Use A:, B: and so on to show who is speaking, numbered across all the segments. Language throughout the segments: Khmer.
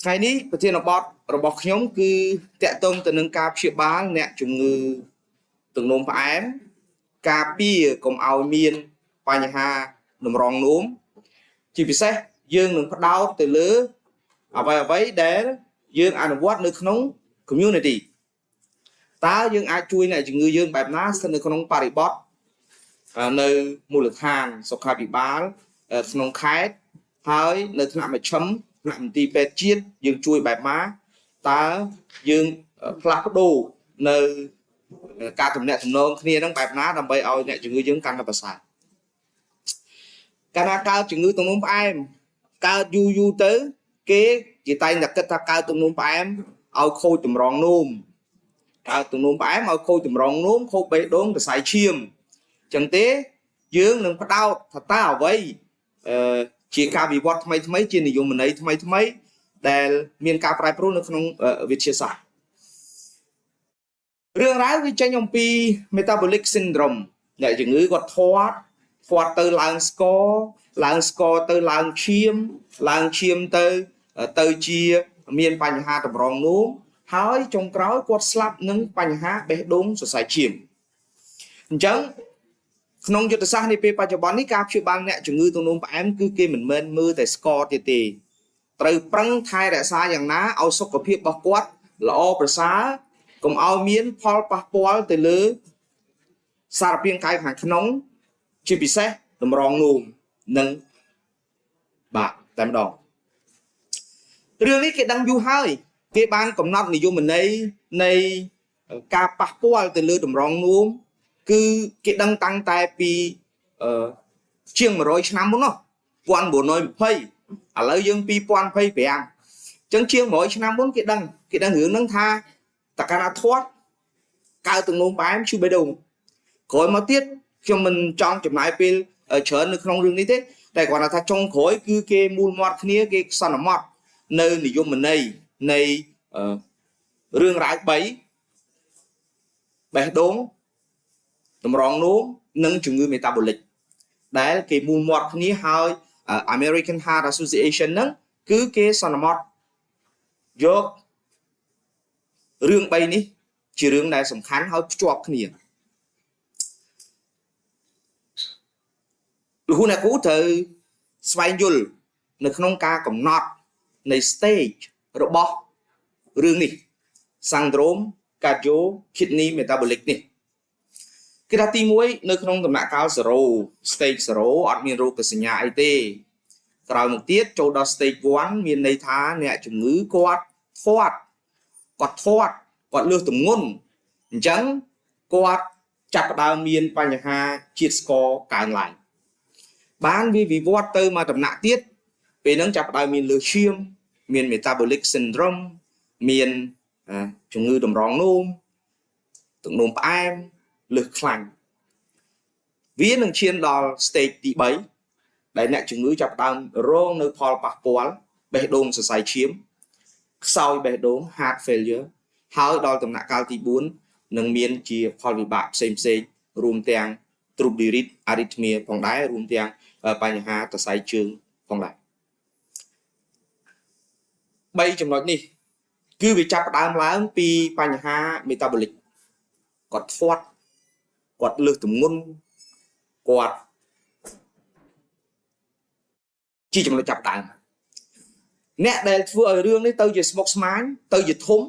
A: ថ្ងៃនេះប្រធានបទរបស់ខ្ញុំគឺតាក់ទងទៅនឹងការព្យាបាលអ្នកជំងឺទឹកនោមផ្អែមការពារកុំឲ្យមានបញ្ហាតម្រងនោមជាពិសេសយើងនឹងផ្ដោតទៅលើអ្វីៗដែលយើងអនុវត្តនៅក្នុង community តើយើងអាចជួយអ្នកជំងឺយើងបែបណាស្ថិតនៅក្នុងបរិបទនៅមូលដ្ឋានសុខាភិបាលក្នុងខេត្តហើយនៅថ្នាក់មជ្ឈិមថ្នាក់មន្ទីរពេទ្យជាតិយើងជួយបែបណាតើយើងផ្លាស់ប្ដូរនៅការទំនាក់ទំនងគ្នានឹងបែបណាដើម្បីឲ្យអ្នកជំងឺយើងកាន់តែប្រសើរកាលណាកើតជំងឺទឹកនោមផ្អែមកើតយូរយូរទៅគេគេតែងតែគិតថាកើតទឹកនោមផ្អែមឲ្យខូចតម្រងនោមកើតទឹកនោមផ្អែមឲ្យខូចតម្រងនោមខូចបេះដូងសរសៃឈាមចឹងទេយើងនឹងផ្ដោតថាតើអ្វីជាការវិវត្តថ្មីថ្មីជានិយមន័យថ្មីថ្មីដែលមានការប្រែប្រួលនៅក្នុងវិទ្យាសាស្ត្ររឿងរ៉ាវវាចេញអំពី metabolic syndrome អ្នកជំងឺគាត់ធាត់ធាត់ទៅឡើងស្ករឡើងស្ករទៅឡើងឈាមឡើងឈាមទៅទៅជាមានបញ្ហាតម្រងនោមហើយចុងក្រោយគាត់ស្លាប់នឹងបញ្ហាបេះដូងសរសៃឈាមអញ្ចឹងក្នុងយុទ្ធសាស្ត្រនាពេលបច្ចុប្បន្ននេះការព្យាបាលអ្នកជំងឺទឹកនោមផ្អែមគឺគេមិនមែនមើលតែស្ករទៀតទេត្រូវប្រឹងថែរក្សាយ៉ាងណាឲ្យសុខភាពរបស់គាត់ល្អប្រសើរកុំឲ្យមានផលប៉ះពាល់ទៅលើសារពាង្គកាយខាងក្នុងជាពិសេសតម្រងនោមនិងបាទតែម្ដងរឿងនេះគេដឹងយូរហើយគេបានកំណត់និយមន័យនៃការប៉ះពាល់ទៅលើតម្រងនោមគឺគេដឹងតាំងតែពីជាង100ឆ្នាំមុននោះ1920ឥឡូវយើង2025អញ្ចឹងជាង100ឆ្នាំមុនគេដឹងរឿងហ្នឹងថាតកាណាធាត់កើតទឹកនោមផ្អែមឈឺបេះដូងក្រោយមកទៀតខ្ញុំមិនចង់ចំណាយពេលច្រើននៅក្នុងរឿងនេះទេតែគ្រាន់តែថាចុងក្រោយគឺគេមូលមាត់គ្នាគេសន្មត់នៅនិយមន័យនៃរឿងរ៉ាវ3បេះដូងតម្រងនោមនិងជំងឺ metabolic ដែលគេមូលមាត់គ្នាហើយ American Heart Association ហ្នឹងគឺគេសន្មត់យករឿង3នេះជារឿងដែលសំខាន់ហើយភ្ជាប់គ្នាលោកគ្រូអ្នកគ្រូត្រូវស្វែងយល់នៅក្នុងការកំណត់នៃ stage របស់រឿងនេះ syndrome cardio kidney metabolic នេះគេថាទី1នៅក្នុងដំណាក់កាល0 stage 0អត់មានរោគសញ្ញាអីទេក្រោយមកទៀតចូលដល់ stage 1មានន័យថាអ្នកជំងឺគាត់ធាត់គាត់ធាត់គាត់លើសទម្ងន់អញ្ចឹងគាត់ចាប់ផ្ដើមមានបញ្ហាជាតិស្ករកើនឡើងបានវាវិវត្តទៅមកដំណាក់ទៀតពេលហ្នឹងចាប់ផ្ដើមមានលើសឈាមមាន metabolic syndrome មានជំងឺតម្រងនោមទឹកនោមផ្អែមលើសខ្លាញ់វានឹងឈានដល់ stage ទី3ដែលអ្នកជំងឺចាប់ផ្ដើមរងនៅផលប៉ះពាល់បេះដូងសរសៃឈាមខ្សោយបេះដូង heart failure ហើយដល់ដំណាក់កាលទី4នឹងមានជាផលវិបាកផ្សេងផ្សេងរួមទាំង triglyceride arrhythmia ផងដែររួមទាំងបញ្ហាសរសៃជើងផងដែរ3ចំណុចនេះគឺវាចាប់ផ្ដើមឡើងពីបញ្ហា metabolic គាត់ធាត់គាត់លើសទម្ងន់គាត់ជាចំណុចចាប់ដើមអ្នកដែលធ្វើឲ្យរឿងនេះទៅជាស្មុគស្មាញទៅជាធំ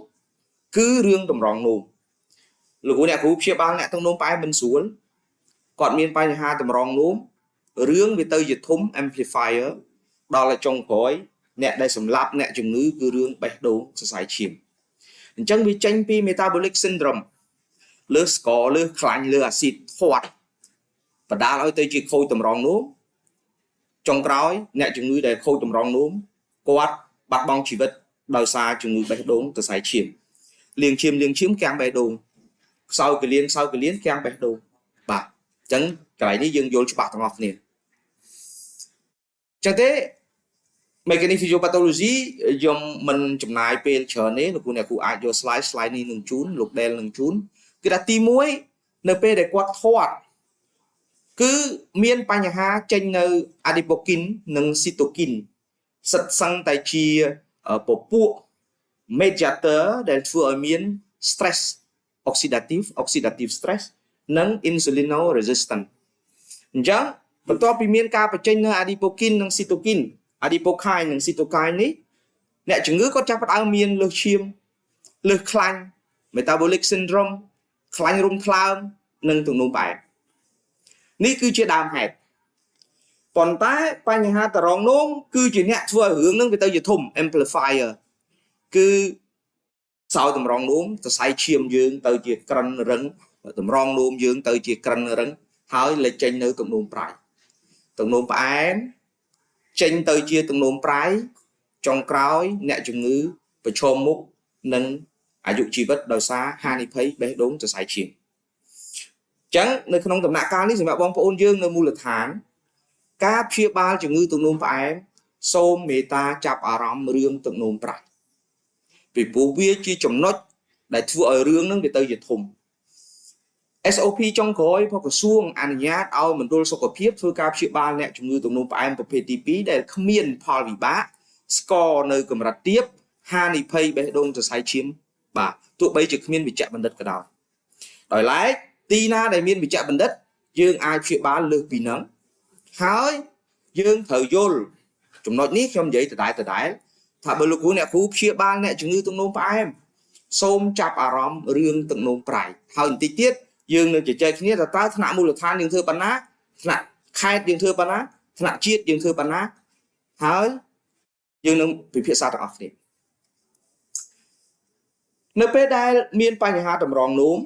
A: គឺរឿងតម្រងនោមលោកគ្រូអ្នកគ្រូព្យាបាលអ្នកទឹកនោមផ្អែមមិនស្រួលគាត់មានបញ្ហាតម្រងនោមរឿងវាទៅជាធំ amplifier ដល់ឲ្យចុងក្រោយអ្នកដែលសម្លាប់អ្នកជំងឺគឺរឿងបេះដូងសរសៃឈាមអញ្ចឹងវាចេញពី metabolic syndrome លើសស្ករលើសខ្លាញ់លើអាស៊ីតធាត់បណ្ដាលឲ្យទៅជាខូចតម្រងនោមចុងក្រោយអ្នកជំងឺដែលខូចតម្រងនោមគាត់បាត់បង់ជីវិតដោយសារជំងឺបេះដូងសរសៃឈាមលាងឈាមលាងឈាមគាំងបេះដូងខ្សោយកលៀនខ្សោយកលៀនគាំងបេះដូងបាទអញ្ចឹងកន្លែងនេះយើងយល់ច្បាស់ទាំងអស់គ្នាអញ្ចឹងទេ Mechanism physiopathology ខ្ញុំមិនចំណាយពេលច្រើនទេលោកគ្រូអ្នកគ្រូអាចយក slide នេះនឹងជូនលោកដែលនឹងជូនគឺថាទី1នៅពេលដែលគាត់ធាត់គឺមានបញ្ហាចេញនៅ adipokine និង cytokine សិតសឹងតែជា ពពួក mediator ដែលធ្វើឲ្យមាន stress oxidative stress និង insulino resistant។ អញ្ចឹងបន្ទាប់ពីមានការបញ្ចេញនៅ adipokine និង cytokine adipokine និង cytokine នេះអ្នកជំងឺគាត់ចាប់ផ្ដើមមានលើសឈាមលើសខ្លាញ់ metabolic syndrome ខ្លាញ់រុំថ្លើមនិងទំនោរផ្អែមនេះគឺជាដើមហេតុប៉ុន្តែបញ្ហាតម្រងនោមគឺជាអ្នកធ្វើឲ្យរឿងនឹងវាទៅជាធំ amplifier គឺសោយតម្រងនោមសរសៃឈាមយើងទៅជាក្រិនរឹងតម្រងនោមយើងទៅជាក្រិនរឹងហើយលេចចេញនៅទំនោមប្រៃទំនោមផ្អែមចេញទៅជាទំនោមប្រៃចុងក្រោយអ្នកជំងឺប្រឈមមុខនឹងអាយុជីវិតដោយសារហានិភ័យបេះដូងសរសៃឈាមអញ្ចឹងនៅក្នុងដំណាក់កាលនេះសម្រាប់បងប្អូនយើងនៅមូលដ្ឋានការព្យាបាលជំងឺទឹកនោមផ្អែមសូមមេត្តាចាប់អារម្មណ៍រឿងទឹកនោមប្រៃពីព្រោះវាជាចំណុចដែលធ្វើឲ្យរឿងហ្នឹងវាទៅជាធំ SOP ចុងក្រោយរបស់ក្រសួងអនុញ្ញាតឲ្យមណ្ឌលសុខភាពធ្វើការព្យាបាលអ្នកជំងឺទឹកនោមផ្អែមប្រភេទទី2ដែលគ្មានផលវិបាកស្ករនៅកម្រិតទាបហានិភ័យបេះដូងសរសៃឈាមបាទទោះបីជាគ្មានវិជ្ជបណ្ឌិតក៏ដោយដោយឡែកទីណាដែលមានវិជ្ជបណ្ឌិតយើងអាចព្យាបាលលើសពីនឹងហើយយើងត្រូវយល់ចំណុចនេះខ្ញុំនិយាយដដែលដដែលថាបើលោកគ្រូអ្នកគ្រូព្យាបាលអ្នកជំងឺទឹកនោមផ្អែមសូមចាប់អារម្មណ៍រឿងទឹកនោមប្រៃហើយបន្តិចទៀតយើងនឹងជជែកគ្នាថាតើថ្នាក់មូលដ្ឋានយើងធ្វើប៉ុណ្ណាថ្នាក់ខេត្តយើងធ្វើប៉ុណ្ណាថ្នាក់ជាតិយើងធ្វើប៉ុណ្ណាហើយយើងនឹងពិភាក្សាទាំងអស់គ្នានៅពេលដែលមានបញ្ហាតម្រងនោម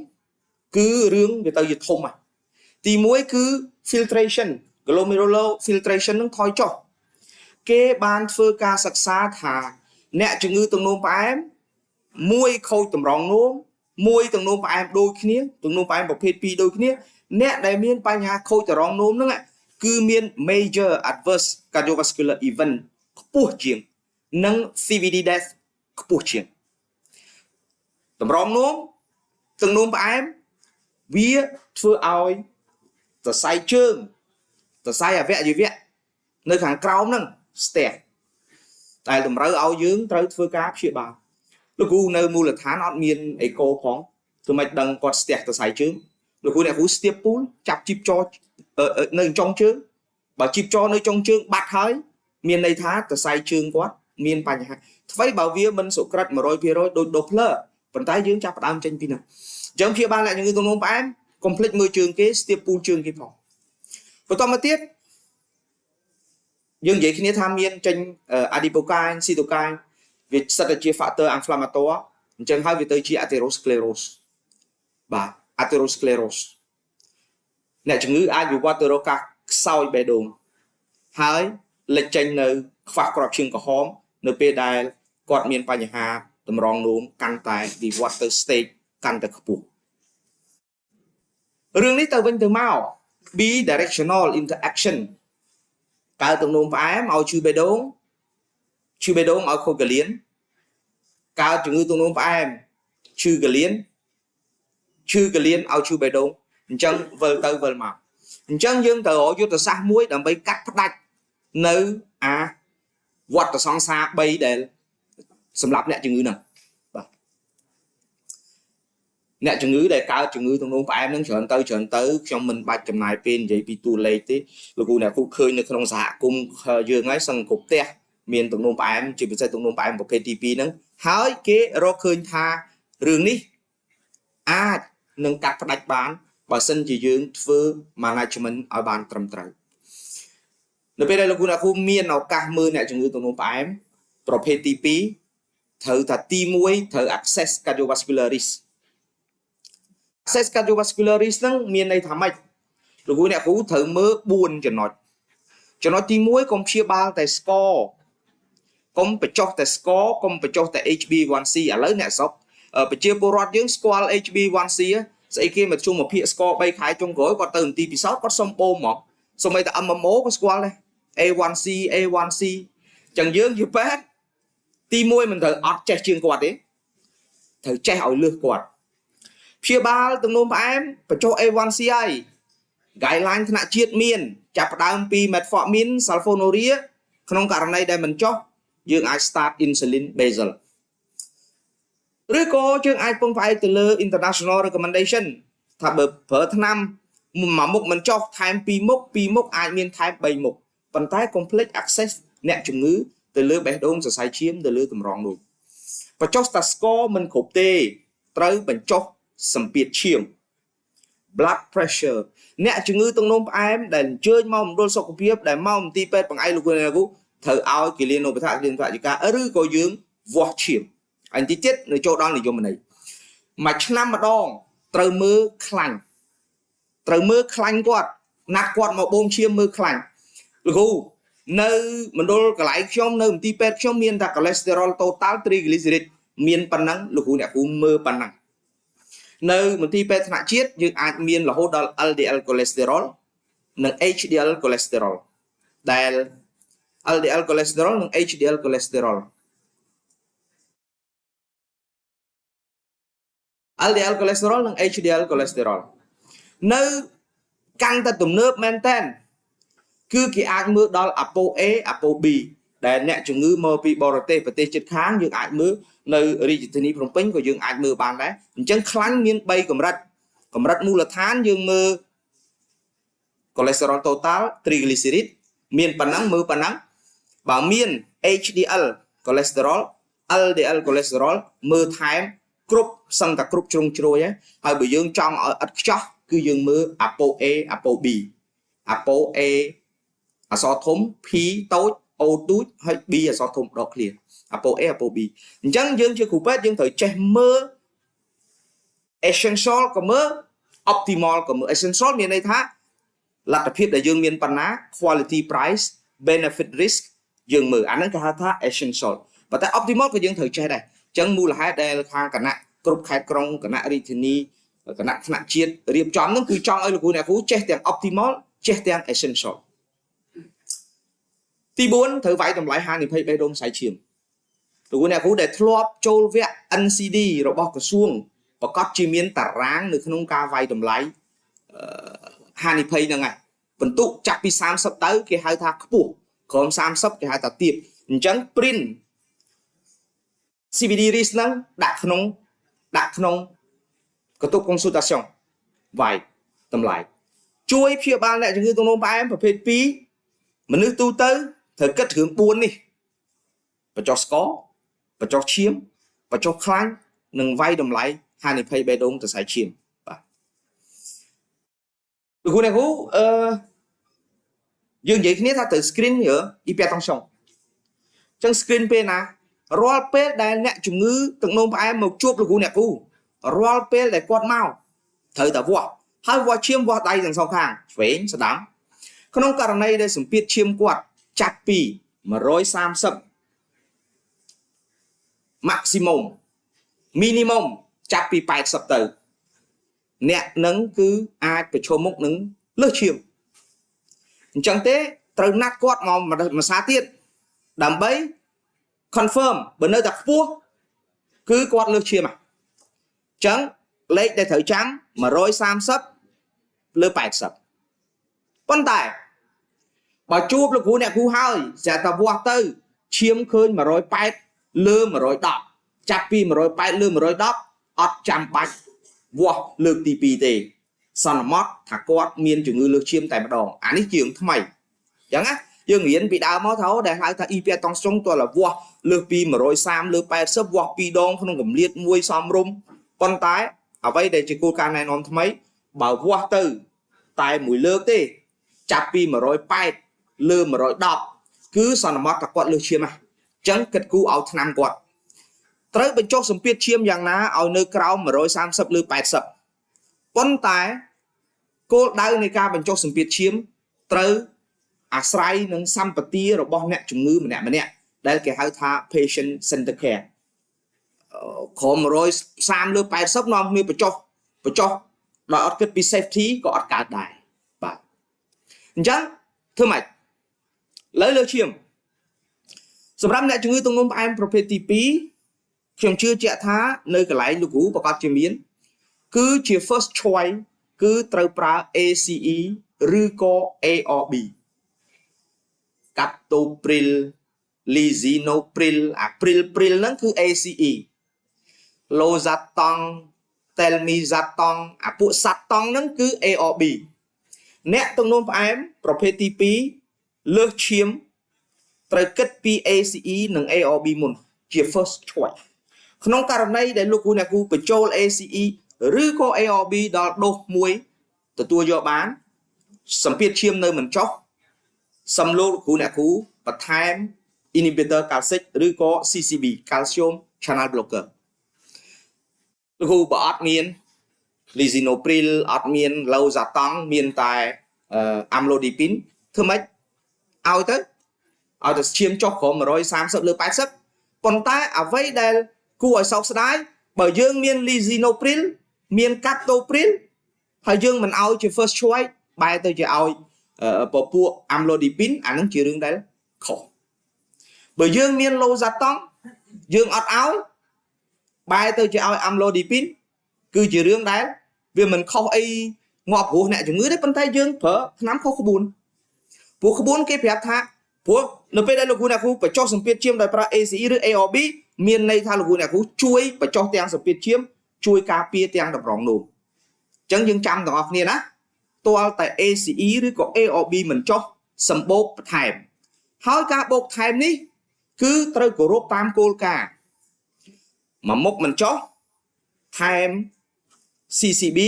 A: គឺរឿងវាទៅជាធំហ៎ទី1គឺ filtration glomerular filtration នឹងថយចុះគេបានធ្វើការសិក្សាថាអ្នកជំងឺទឹកនោមផ្អែមមួយខូចតម្រងនោមមួយទឹកនោមផ្អែមដូចគ្នាទឹកនោមផ្អែមប្រភេទ2ដូចគ្នាអ្នកដែលមានបញ្ហាខូចតម្រងនោមហ្នឹងគឺមាន major adverse cardiovascular event ខ្ពស់ជាងនិង CVD death ខ្ពស់ជាងតម្រងនោមទឹកនោមផ្អែមវាធ្វើឲ្យសរសៃជើងសរសៃអវយវៈនៅខាងក្រោមហ្នឹងស្ទះតែតម្រូវឲ្យយើងត្រូវធ្វើការព្យាបាលលោកគ្រូនៅមូលដ្ឋានអត់មានអេកូផងធ្វើម៉េចដឹងគាត់ស្ទះសរសៃជើងលោកគ្រូអ្នកគ្រូស្ទាបពូលចាប់ជីបចនៅចុងជើងបើជីបចនៅចុងជើងបាត់ហើយមានន័យថាសរសៃជើងគាត់មានបញ្ហាថ្មីបើវាមិនសុក្រិត100%ដូច Doppler ប៉ុន្តែយើងចាប់ផ្ដើមចេញពីនោះអញ្ចឹងព្យាបាលអ្នកជំងឺទឹកនោមផ្អែមកុំភ្លេចមើលជើងគេស្ទាបពូលជើងគេផងបន្តមកទៀតយើងនិយាយគ្នាថាមានចេញ adipokine cytokine វាសិតតែជា factor inflammatoire អញ្ចឹងហើយវាទៅជា atherosclerosis បាទ atherosclerosis អ្នកជំងឺអាចវិវត្តទៅរកការខ្សោយបេះដូងហើយលេចចេញនៅខ្វះគ្រាប់ឈាមក្រហមនៅពេលដែលគាត់មានបញ្ហាតម្រងនោមកាន់តែវិវត្តទៅ stage កាន់តែខ្ពស់រឿងនេះទៅវិញទៅមក bidirectional interaction កើតទឹកនោមផ្អែមឲ្យឈឺបេះដូងឈឺបេះដូងឲ្យខូចកលៀនកើតជំងឺទឹកនោមផ្អែមឈឺកលៀនឈឺកលៀនឲ្យឈឺបេះដូងអញ្ចឹងវិលទៅវិលមកអញ្ចឹងយើងត្រូវរកយុទ្ធសាស្ត្រមួយដើម្បីកាត់ផ្ដាច់នៅអាវត្តសង្សារ3ដែលសម្រាប់អ្នកជំងឺហ្នឹងបាទអ្នកជំងឺដែលកើតជំងឺទឹកនោមផ្អែមហ្នឹងច្រើនទៅច្រើនទៅខ្ញុំមិនបាច់ចំណាយពេលនិយាយពីតួលេខទេលោកគ្រូអ្នកគ្រូឃើញនៅក្នុងសហគមន៍យើងហើយសឹងគ្រប់ផ្ទះមានទឹកនោមផ្អែមជាពិសេសទឹកនោមផ្អែមប្រភេទទី2ហ្នឹងហើយគេរកឃើញថារឿងនេះអាចនឹងកាត់ផ្ដាច់បានបើសិនជាយើងធ្វើ management ឲ្យបានត្រឹមត្រូវនៅពេលដែលលោកគ្រូអ្នកគ្រូមានឱកាសមើលអ្នកជំងឺទឹកនោមផ្អែមប្រភេទទី2ត្រូវថាទី1ត្រូវ assess cardiovascular risk assess cardiovascular risk ហ្នឹងមានន័យថាម៉េចលោកគ្រូអ្នកគ្រូត្រូវមើល4ចំណុចចំណុចទី1កុំព្យាបាលតែស្ករកុំបញ្ចុះតែស្ករកុំបញ្ចុះតែ HbA1c ឥឡូវអ្នកស្រុកប្រជាពលរដ្ឋយើងស្គាល់ HbA1c ស្អីគេមកជុំមកភាកស្ករ3ខែចុងក្រោយគាត់ទៅមន្ទីរពិសោធន៍គាត់សុំបូមហ្មងសូម្បីតែ MMO ក៏ស្គាល់ដែរ A1C A1C ចឹងយើងជាពេទ្យទី1មិនត្រូវអត់ចេះជាងគាត់ទេត្រូវចេះឲ្យលើសគាត់ព្យាបាលទឹកនោមផ្អែមបញ្ចុះ A1C ហើយ guideline ថ្នាក់ជាតិមានចាប់ផ្ដើមពី metformin sulfonylurea ក្នុងករណីដែលមិនចុះ យើងអាច start insulin basal ឬក៏យើងអាចពឹងផ្អែកទៅលើ international recommendation ថាបើប្រើថ្នាំមួយមុខមិនចុះថែមពីរមុខពីរមុខអាចមានថែម3មុខប៉ុន្តែ complex access អ្នកជំងឺទៅលើបេះដូងសរសៃឈាមទៅលើតម្រងនោះបញ្ចុះតាស្ករមិនគ្រប់ទេត្រូវបញ្ចុះសម្ពាធឈាម blood pressure អ្នកជំងឺទឹកនោមផ្អែមដែលអញ្ជើញមកមណ្ឌលសុខភាពដែលមកមន្ទីរពេទ្យបង្អែកលោកគ្រូអ្នកគ្រូត្រូវឲ្យគិលានុបដ្ឋគិលានុបដ្ឋការឬក៏យើងវាស់ឈាមហើយទីទៀតនៅចូលដល់និយមន័យមួយឆ្នាំម្ដងត្រូវមើលខ្លាញ់ត្រូវមើលខ្លាញ់គាត់ណាត់គាត់មកបូមឈាមមើលខ្លាញ់លោកគ្រូនៅមណ្ឌលកន្លែងខ្ញុំនៅមន្ទីរពេទ្យខ្ញុំមានតែ cholesterol total triglyceride មានប៉ុណ្ណឹងលោកគ្រូអ្នកគ្រូមើលប៉ុណ្ណឹងនៅមន្ទីរពេទ្យថ្នាក់ជាតិយើងអាចមានរហូតដល់ LDL cholesterol និង HDL cholesterol ដែល LDL cholesterol និង HDL cholesterol LDL cholesterol និង HDL cholesterol នៅកាន់តែទំនើបមែនតើគឺគេអាចមើលដល់ Apo A Apo B ដែលអ្នកជំងឺមកពីបរទេសប្រទេសជិតខាងយើងអាចមើលនៅរាជធានីភ្នំពេញក៏យើងអាចមើលបានដែរអញ្ចឹងខ្លាញ់មាន3កម្រិតកម្រិតមូលដ្ឋានយើងមើល cholesterol total triglyceride មានប៉ុណ្ណឹងមើលប៉ុណ្ណឹងបើមាន HDL cholesterol LDL cholesterol មើលថែមគ្រប់សឹងតែគ្រប់ជ្រុងជ្រោយហើយបើយើងចង់ឲ្យឥតខ្ចោះគឺយើងមើល Apo A Apo B Apo A អក្សរធំ P តូច O ទូចហើយ B អក្សរធំដកឃ្លា Apo A Apo B អញ្ចឹងយើងជាគ្រូពេទ្យយើងត្រូវចេះមើល essential ក៏មើល optimal ក៏មើល essential មានន័យថាលទ្ធភាពដែលយើងមានប៉ុណ្ណា quality price benefit risk យើងមើលអាហ្នឹងគេហៅថា essential ប៉ុន្តែ optimal ក៏យើងត្រូវចេះដែរអញ្ចឹងមូលហេតុដែលខាងគណៈគ្រប់ខេត្តក្រុងគណៈរាជធានីគណៈថ្នាក់ជាតិរៀបចំហ្នឹងគឺចង់ឲ្យលោកគ្រូអ្នកគ្រូចេះទាំង optimal ចេះទាំង essential ទី4ត្រូវវាយតម្លៃហានិភ័យបេះដូងសរសៃឈាមលោកគ្រូអ្នកគ្រូដែលធ្លាប់ចូលវគ្គ NCD របស់ក្រសួងប្រកាសជាមានតារាងនៅក្នុងការវាយតម្លៃហានិភ័យហ្នឹងហើយបន្ទុកចាប់ពី30ទៅគេហៅថាខ្ពស់ក្រោម30គេហៅថាទាបអញ្ចឹង print CVD risk ហ្នឹងដាក់ក្នុងដាក់ក្នុងកន្ទប់ consultation វាយតម្លៃជួយព្យាបាលអ្នកជំងឺទឹកនោមផ្អែមប្រភេទ2មនុស្សទូទៅត្រូវគិតរឿង4នេះបញ្ចុះស្ករបញ្ចុះឈាមបញ្ចុះខ្លាញ់និងវាយតម្លៃហានិភ័យបេះដូងសរសៃឈាមបាទលោកគ្រូអ្នកគ្រូអឺយើងនិយាយគ្នាថាត្រូវ screen រើ hypertension អញ្ចឹង screen ពេលណារាល់ពេលដែលអ្នកជំងឺទឹកនោមផ្អែមមកជួបលោកគ្រូអ្នកគ្រូរាល់ពេលដែលគាត់មកត្រូវតែវាស់ហើយវាស់ឈាមវាស់ដៃទាំងសងខាងឆ្វេងស្ដាំក្នុងករណីដែលសម្ពាធឈាមគាត់ចាប់ពី130 maximum minimum ចាប់ពី80ទៅអ្នកនឹងគឺអាចប្រឈមមុខនឹងលើសឈាមអញ្ចឹងទេត្រូវណាត់គាត់មកម្សាទៀតដើម្បី confirm បើនៅតែខ្ពស់គឺគាត់លើសឈាមអញ្ចឹងលេខដែលត្រូវចាំ130លើ80ប៉ុន្តែបើជួបលោកគ្រូអ្នកគ្រូហើយស្រាប់តែវាស់ទៅឈាមឃើញ180លើ110ចាប់ពី180លើ110អត់ចាំបាច់វាស់លើកទី2ទេសន្មត់ថាគាត់មានជំងឺលើសឈាមតែម្ដងអានេះជារឿងថ្មីអញ្ចឹងណាយើងរៀនពីដើមមកថាដែលហៅថា hypertension តើវាស់លើសពី130លើ80វាស់ពីរដងក្នុងកម្រិតមួយសមរម្យប៉ុន្តែអ្វីដែលជាគោលការណ៍ណែនាំថ្មីបើវាស់ទៅតែមួយលើកទេចាប់ពី180លើ110គឺសន្មត់ថាគាត់លើសឈាមណាអញ្ចឹងគិតគូរឲ្យថ្នាំគាត់ត្រូវបញ្ចុះសម្ពាធឈាមយ៉ាងណាឲ្យនៅក្រោម130លើ80ប៉ុន្តែគោលដៅនៃការបញ្ចុះសម្ពាធឈាមត្រូវអាស្រ័យនឹងសម្បទារបស់អ្នកជំងឺម្នាក់ម្នាក់ដែលគេហៅថា patient center care ក្រោម130លើ80នាំគ្នាបញ្ចុះបញ្ចុះដោយអត់គិតពី safety ក៏អត់កើតដែរបាទអញ្ចឹងធ្វើម៉េចលើលើឈាមសម្រាប់អ្នកជំងឺទឹកនោមផ្អែមប្រភេទទី2ខ្ញុំជឿជាក់ថានៅកន្លែងលោកគ្រូប្រកាសជាមានគឺជា first choice គឺត្រូវប្រើ ACE ឬក៏ ARB captopril Lisinopril អា pril pril ហ្នឹងគឺ ACE Losartan Telmisartan អាពួក sartan ហ្នឹងគឺ ARB អ្នកទឹកនោមផ្អែមប្រភេទទី2លើសឈាមត្រូវគិតពី ACE និង ARB មុនជា first choice ក្នុងករណីដែលលោកគ្រូអ្នកគ្រូបញ្ចូល ACE ឬក៏ ARB ដល់ដូសមួយទទួលយកបានសម្ពាធឈាមនៅមិនចុះសំលោកគ្រូអ្នកគ្រូបន្ថែម inhibitor calcic ឬក៏ CCB calcium channel blocker លោកគ្រូបើអត់មាន lisinopril អត់មាន losartan មានតែ amlodipine ធ្វើម៉េចឲ្យទៅឲ្យទៅឈាមចុះក្រោម130លើ80ប៉ុន្តែអ្វីដែលគួរឲ្យសោកស្ដាយបើយើងមាន lisinopril មាន captopril ហើយយើងមិនឲ្យជា first choice បែរទៅជាឲ្យពពួក amlodipine អានឹងជារឿងដែលខុសបើយើងមាន losartan យើងអត់ឲ្យបែរទៅជាឲ្យ amlodipine គឺជារឿងដែលវាមិនខុសអីងាប់រស់អ្នកជំងឺទេប៉ុន្តែយើងប្រើថ្នាំខុសក្បួនព្រោះក្បួនគេប្រាប់ថាព្រោះនៅពេលដែលលោកគ្រូអ្នកគ្រូបញ្ចុះសម្ពាធឈាមដោយប្រើ ACE ឬ ARB មានន័យថាលោកគ្រូអ្នកគ្រូជួយបញ្ចុះទាំងសម្ពាធឈាមជួយការពារទាំងតម្រងនោមអញ្ចឹងយើងចាំទាំងអស់គ្នាណាទាល់តែ ACE ឬក៏ ARB មិនចុះសម្បូកបន្ថែមហើយការបូកថែមនេះគឺត្រូវគោរពតាមគោលការណ៍មួយមុខមិនចុះថែម CCB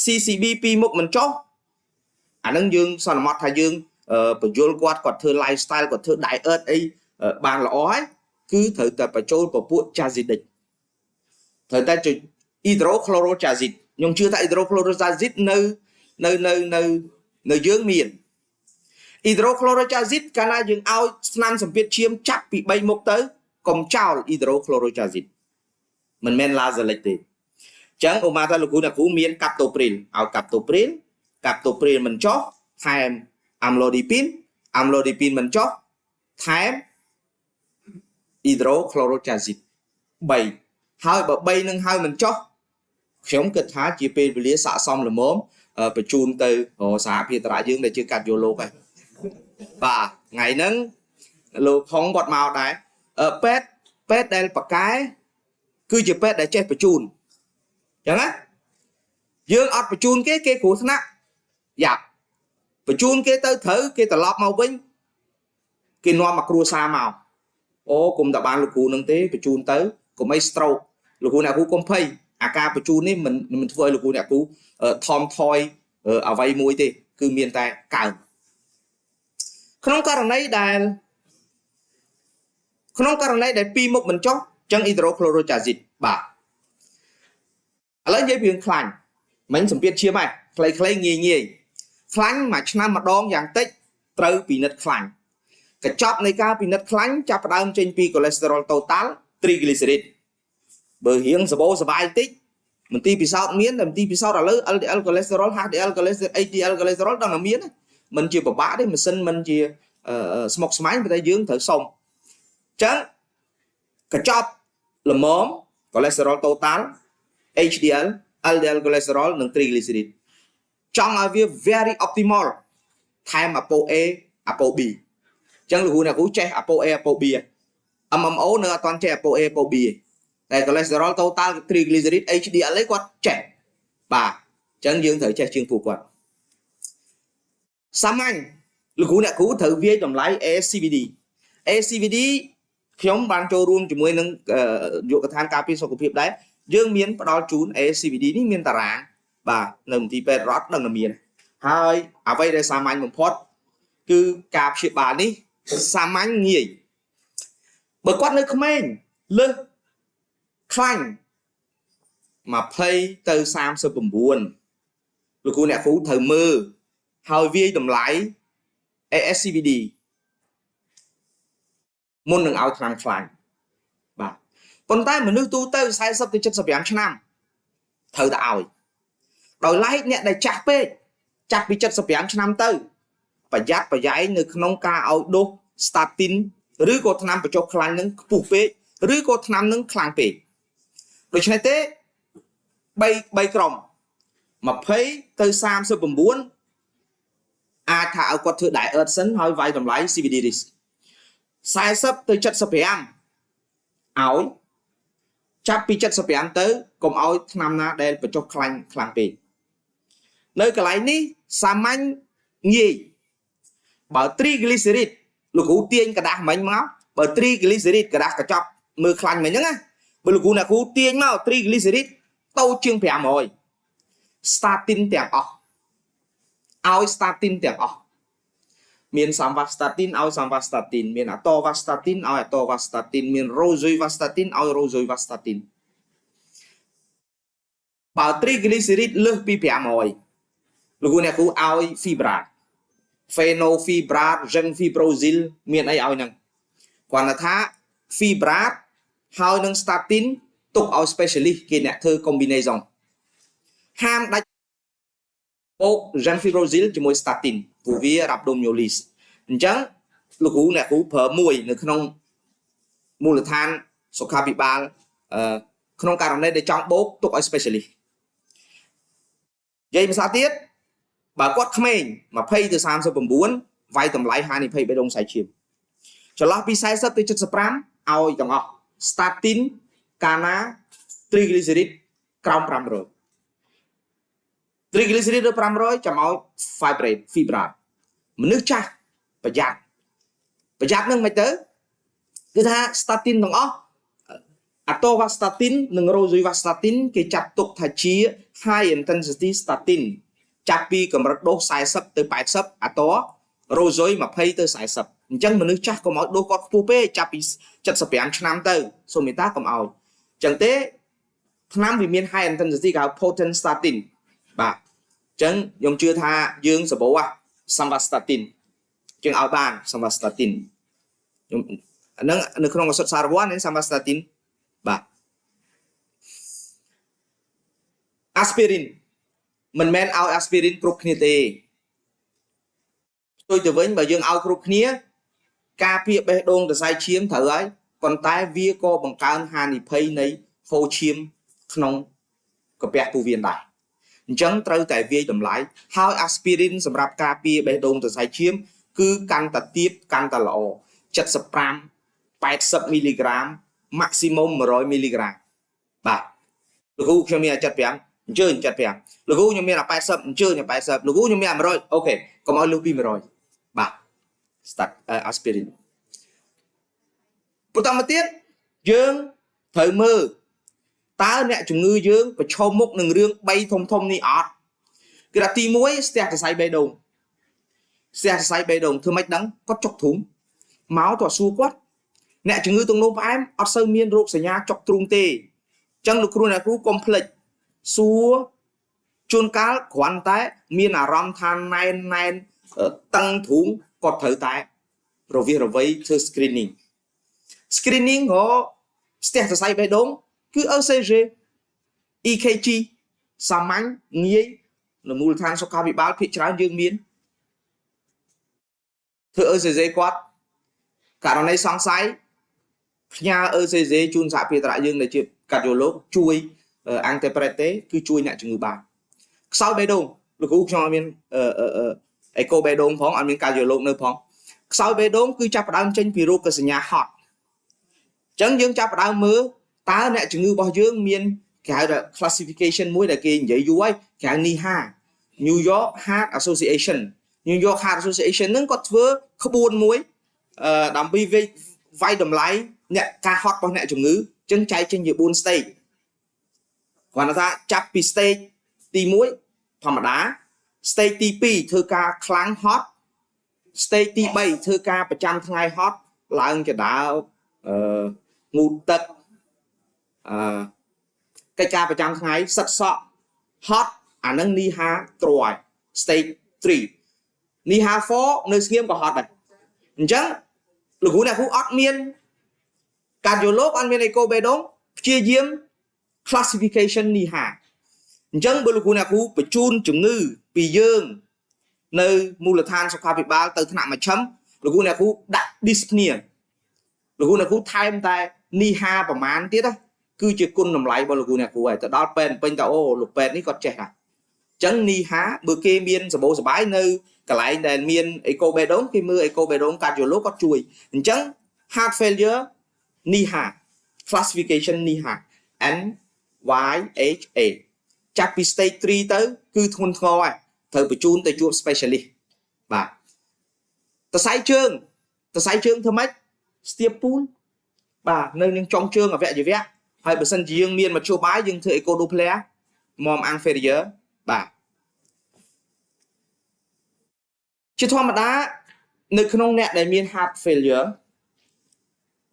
A: CCB ពីរមុខមិនចុះអានឹងយើងសន្មត់ថាយើងបញ្យលគាត់គាត់ធ្វើ lifestyle គាត់ធ្វើ diet អីបានល្អហើយគឺត្រូវតែបញ្ចូលពពួក Chazidic ត្រូវតែ hydrochlorothiazide ខ្ញុំជឿថា hydrochlorothiazide នៅនៅនៅនៅនៅយើងមាន hydrochlorothiazide កាលណាយើងឲ្យស្នាមសម្ពាធឈាមចាប់ពី3មុខទៅកុំចោល hydrochlorothiazide មិនមែន Lasilix ទេចឹងឧមាថាលោកគ្រូអ្នកគ្រូមាន captopril ឲ្យ captopril captopril មិនចុះថែម amlodipine amlodipine មិនចុះថែម hydrochlorothiazide 3ហើយបើ3នឹងហើយមិនចុះខ្ញុំគិតថាជាពេលវេលាស័កសមល្មមបញ្ជូនទៅសហភាពតរៈយើងដែលជាcardiologue ហើយបាទថ្ងៃហ្នឹងលោកហុងគាត់មកដែរពេទ្យពេទ្យដែលប៉កែគឺជាពេទ្យដែលចេះបញ្ជូនចឹងណាយើងអត់បញ្ជូនគេគេគ្រោះថ្នាក់យ៉ាប់បញ្ជូនគេទៅត្រូវគេត្រឡប់មកវិញគេនាំមកគ្រួសារមកអូគុំតែបានលោកគ្រូនឹងទេបញ្ជូនទៅកុំអី stroke លោកគ្រូអ្នកគ្រូកុំភ័យអាការបញ្ជូននេះមិនមិនធ្វើឲ្យលោកគ្រូអ្នកគ្រូថមថយអ្វីមួយទេគឺមានតែកើនក្នុងករណីដែលក្នុងករណីដែលពីរមុខមិនចុះចឹង hydrochlorothiazide បាទឥឡូវនិយាយពីរឿងខ្លាញ់មិញសម្ពាធឈាមហើយខ្លីៗងាយងាយខ្លាញ់មួយឆ្នាំម្ដងយ៉ាងតិចត្រូវពិនិត្យខ្លាញ់កញ្ចប់នៃការពិនិត្យខ្លាញ់ចាប់ផ្ដើមចេញពីកូលេស្តេរ៉ុល total triglyceride បើរៀងសបោសបាយតិចមន្ទីរពិសោធន៍មានតែមន្ទីរពិសោធន៍ឥឡូវ LDL cholesterol HDL cholesterol HDL cholesterol ដល់តែមានមិនជាពិបាកទេម៉ាស៊ីនមិនជាស្មុគស្មាញប៉ុន្តែយើងត្រូវសុំអញ្ចឹងកញ្ចប់ល្មម cholesterol total HDL LDL cholesterol និង triglyceride ចង់ឲ្យវា very optimal ថែម apo A apo B អញ្ចឹងលោកគ្រូអ្នកគ្រូចេះ apo A apo B MMO នៅអត់ទាន់ចេះ apo A apo B ទេតែ cholesterol total triglyceride HDL ឯងគាត់ចេះបាទអញ្ចឹងយើងត្រូវចេះជាងពួកគាត់សាមញ្ញលោកគ្រូអ្នកគ្រូត្រូវវាយតម្លៃ ASCVD ASCVD ខ្ញុំបានចូលរួមជាមួយនឹងយុគឋានការពារសុខភាពដែរយើងមានផ្ដល់ជូន ASCVD នេះមានតារាងបាទនៅមន្ទីរពេទ្យរដ្ឋដឹងតែមានហើយអ្វីដែលសាមញ្ញបំផុតគឺការព្យាបាលនេះសាមញ្ញងាយបើគាត់នៅក្មេងលើសខ្លាញ់20ទៅ39លោកគ្រូអ្នកគ្រូត្រូវមើលហើយវាយតម្លៃ ASCVD មុននឹងឲ្យថ្នាំខ្លាញ់បាទប៉ុន្តែមនុស្សទូទៅ40ទៅ75ឆ្នាំត្រូវតែឲ្យដោយឡែកអ្នកដែលចាស់ពេកចាប់ពី75ឆ្នាំទៅប្រយ័ត្នប្រយែងនៅក្នុងការឲ្យដូស statin ឬក៏ថ្នាំបញ្ចុះខ្លាញ់នឹងខ្ពស់ពេកឬក៏ថ្នាំនឹងខ្លាំងពេកដូច្នេះទេ3 3ក្រុម20ទៅ39អាចថាឲ្យគាត់ធ្វើ diet សិនហើយវាយតម្លៃ CVD risk 40ទៅ75ឲ្យចាប់ពី75ទៅកុំឲ្យថ្នាំណាដែលបញ្ចុះខ្លាញ់ខ្លាំងពេកនៅកន្លែងនេះសាមញ្ញងាយបើ triglyceride លោកគ្រូទាញក្រដាសមិញមកបើ triglyceride ក្រដាសកញ្ចប់មើលខ្លាញ់មិញហ្នឹងណាបើលោកគ្រូអ្នកគ្រូទាញមក triglyceride តូចជាង500 statin ទាំងអស់ឲ្យ statin ទាំងអស់មាន simvastatin ឲ្យ simvastatin មាន atorvastatin ឲ្យ atorvastatin មាន rosuvastatin ឲ្យ rosuvastatin បើ triglyceride លើសពី500លោកគ្រូអ្នកគ្រូឲ្យ fibrate fenofibrate gemfibrozil មានអីឲ្យហ្នឹងគ្រាន់តែថា fibrate ហើយនឹង statin ទុកឲ្យ specialist គេអ្នកធ្វើ combination ហាមដាច់បូក gemfibrozil ជាមួយ statin ព្រោះវា rhabdomyolysis អញ្ចឹងលោកគ្រូអ្នកគ្រូប្រើមួយនៅក្នុងមូលដ្ឋានសុខាភិបាលអឺក្នុងករណីដែលចង់បូកទុកឲ្យ specialist និយាយភាសាទៀតបើគាត់ក្មេង20ទៅ39វាយតម្លៃហានិភ័យបេះដូងសរសៃឈាមចន្លោះពី40ទៅ75ឲ្យទាំងអស់ statin កាលណា triglyceride ក្រោម500 triglyceride លើ500ចាំឲ្យ fibrate fibrate មនុស្សចាស់ប្រយ័ត្នប្រយ័ត្ននឹងមិនទៅគឺថា statin ទាំងអស់ atorvastatin និង rosuvastatin គេចាត់ទុកថាជា high intensity statin ចាប់ពីកម្រិតដូស40ទៅ80 ator rosu 20ទៅ40អញ្ចឹងមនុស្សចាស់កុំឲ្យដូសគាត់ខ្ពស់ពេកចាប់ពី75ឆ្នាំទៅសូមមេត្តាកុំឲ្យអញ្ចឹងទេថ្នាំវាមាន high intensity គេហៅ potent statin បាទអញ្ចឹងខ្ញុំជឿថាយើងសបោ simvastatin ជាងឲ្យបាន simvastatin ខ្ញុំអាហ្នឹងនៅក្នុងឱសថសារវ័ននេះ simvastatin បាទអាស្ពីរីនមិនមែនឲ្យអាស្ពីរីនគ្រប់គ្នាទេផ្ទុយទៅវិញបើយើងឲ្យគ្រប់គ្នាការពារបេះដូងសរសៃឈាមត្រូវហើយប៉ុន្តែវាក៏បង្កើនហានិភ័យនៃហូរឈាមក្នុងកាពះពោះវៀនដែរអញ្ចឹងត្រូវតែវាយតម្លៃហើយអាស្ពីរីនសម្រាប់ការពារបេះដូងសរសៃឈាមគឺកាន់តែទាបកាន់តែល្អ75 80មីលីក្រាម maximum 100មីលីក្រាមបាទលោកគ្រូខ្ញុំមាន75អញ្ជើញ75លោកគ្រូខ្ញុំមាន80អញ្ជើញ80លោកគ្រូខ្ញុំមាន100OK កុំឲ្យលើសពី100បាទ start aspirin បន្តមកទៀតយើងត្រូវមើលតើអ្នកជំងឺយើងប្រឈមមុខនឹងរឿង3ធំធំនេះអត់គឺថាទី1ស្ទះសរសៃបេះដូងស្ទះសរសៃបេះដូងធ្វើម៉េចដឹងគាត់ចុកទ្រូងមកតើសួរគាត់អ្នកជំងឺទឹកនោមផ្អែមអត់សូវមានរោគសញ្ញាចុកទ្រូងទេអញ្ចឹងលោកគ្រូអ្នកគ្រូកុំភ្លេចសួរជួនកាលគ្រាន់តែមានអារម្មណ៍ថាណែនណែនតឹងទ្រូងគាត់ត្រូវតែរវាសរវៃធ្វើ screening screening ក៏ស្ទះសរសៃបេះដូងគឺ ECG EKG សាមញ្ញងាយនៅមូលដ្ឋានសុខាភិបាលភាគច្រើនយើងមានធ្វើ ECG គាត់ករណីសង្ស័យផ្ញើ ECG ជូនសហភាពតរៈយើងដែលជាcardiologue ជួយ interpréter គឺជួយអ្នកជំងឺបានខ្សោយបេះដូងលោកគ្រូខ្ញុំអត់មានអេកូបេះដូងផងអត់មាន cardiologue នៅផងខ្សោយបេះដូងគឺចាប់ផ្ដើមចេញពីរោគសញ្ញាហត់អញ្ចឹងយើងចាប់ផ្ដើមមើលតើអ្នកជំងឺរបស់យើងមានគេហៅថា classification មួយដែលគេនិយាយយូរហើយគេហៅ NYHA New York Heart Association New York Heart Association ហ្នឹងគាត់ធ្វើក្បួនមួយអឺដើម្បីវាយតម្លៃអ្នកការហត់របស់អ្នកជំងឺចឹងចែកចេញជា4 stage គ្រាន់តែថាចាប់ពី stage ទី1ធម្មតា stage ទី2ធ្វើការខ្លាំងហត់ stage ទី3ធ្វើការប្រចាំថ្ងៃហត់ឡើងចដើអឺងូតទឹកអឺកិច្ចការប្រចាំថ្ងៃសិតសក់ហត់អានឹង NYHA 3 stage 3 NYHA 4នៅស្ងៀមក៏ហត់ដែរអញ្ចឹងលោកគ្រូអ្នកគ្រូអត់មាន cardiologue អត់មានអេកូបេដូងព្យាយាម classification NYHA អញ្ចឹងបើលោកគ្រូអ្នកគ្រូបញ្ជូនជំងឺពីយើងនៅមូលដ្ឋានសុខាភិបាលទៅថ្នាក់មជ្ឈិមលោកគ្រូអ្នកគ្រូដាក់ dyspnea លោកគ្រូអ្នកគ្រូថែមតែ NYHA ប្រមាណទៀតណាគឺជាគុណតម្លៃរបស់លោកគ្រូអ្នកគ្រូហើយទៅដល់ពេទ្យពេញទៅអូលោកពេទ្យនេះគាត់ចេះណាអញ្ចឹង NYHA បើគេមានសបោសបាយនៅកន្លែងដែលមានអេកូបេដូងគេមើលអេកូបេដូង cardiologue គាត់ជួយអញ្ចឹង Heart failure NYHA classification NYHA N Y H A ចាប់ពី stage 3ទៅគឺធ្ងន់ធ្ងរហើយត្រូវបញ្ជូនទៅជួប specialist បាទសរសៃជើងសរសៃជើងធ្វើម៉េចស្ទាបពូលបាទនៅនឹងចុងជើងអវយវៈហើយបើសិនជាយើងមានមធ្យោបាយយើងធ្វើ echo Doppler membre inférieur បាទជាធម្មតានៅក្នុងអ្នកដែលមាន heart failure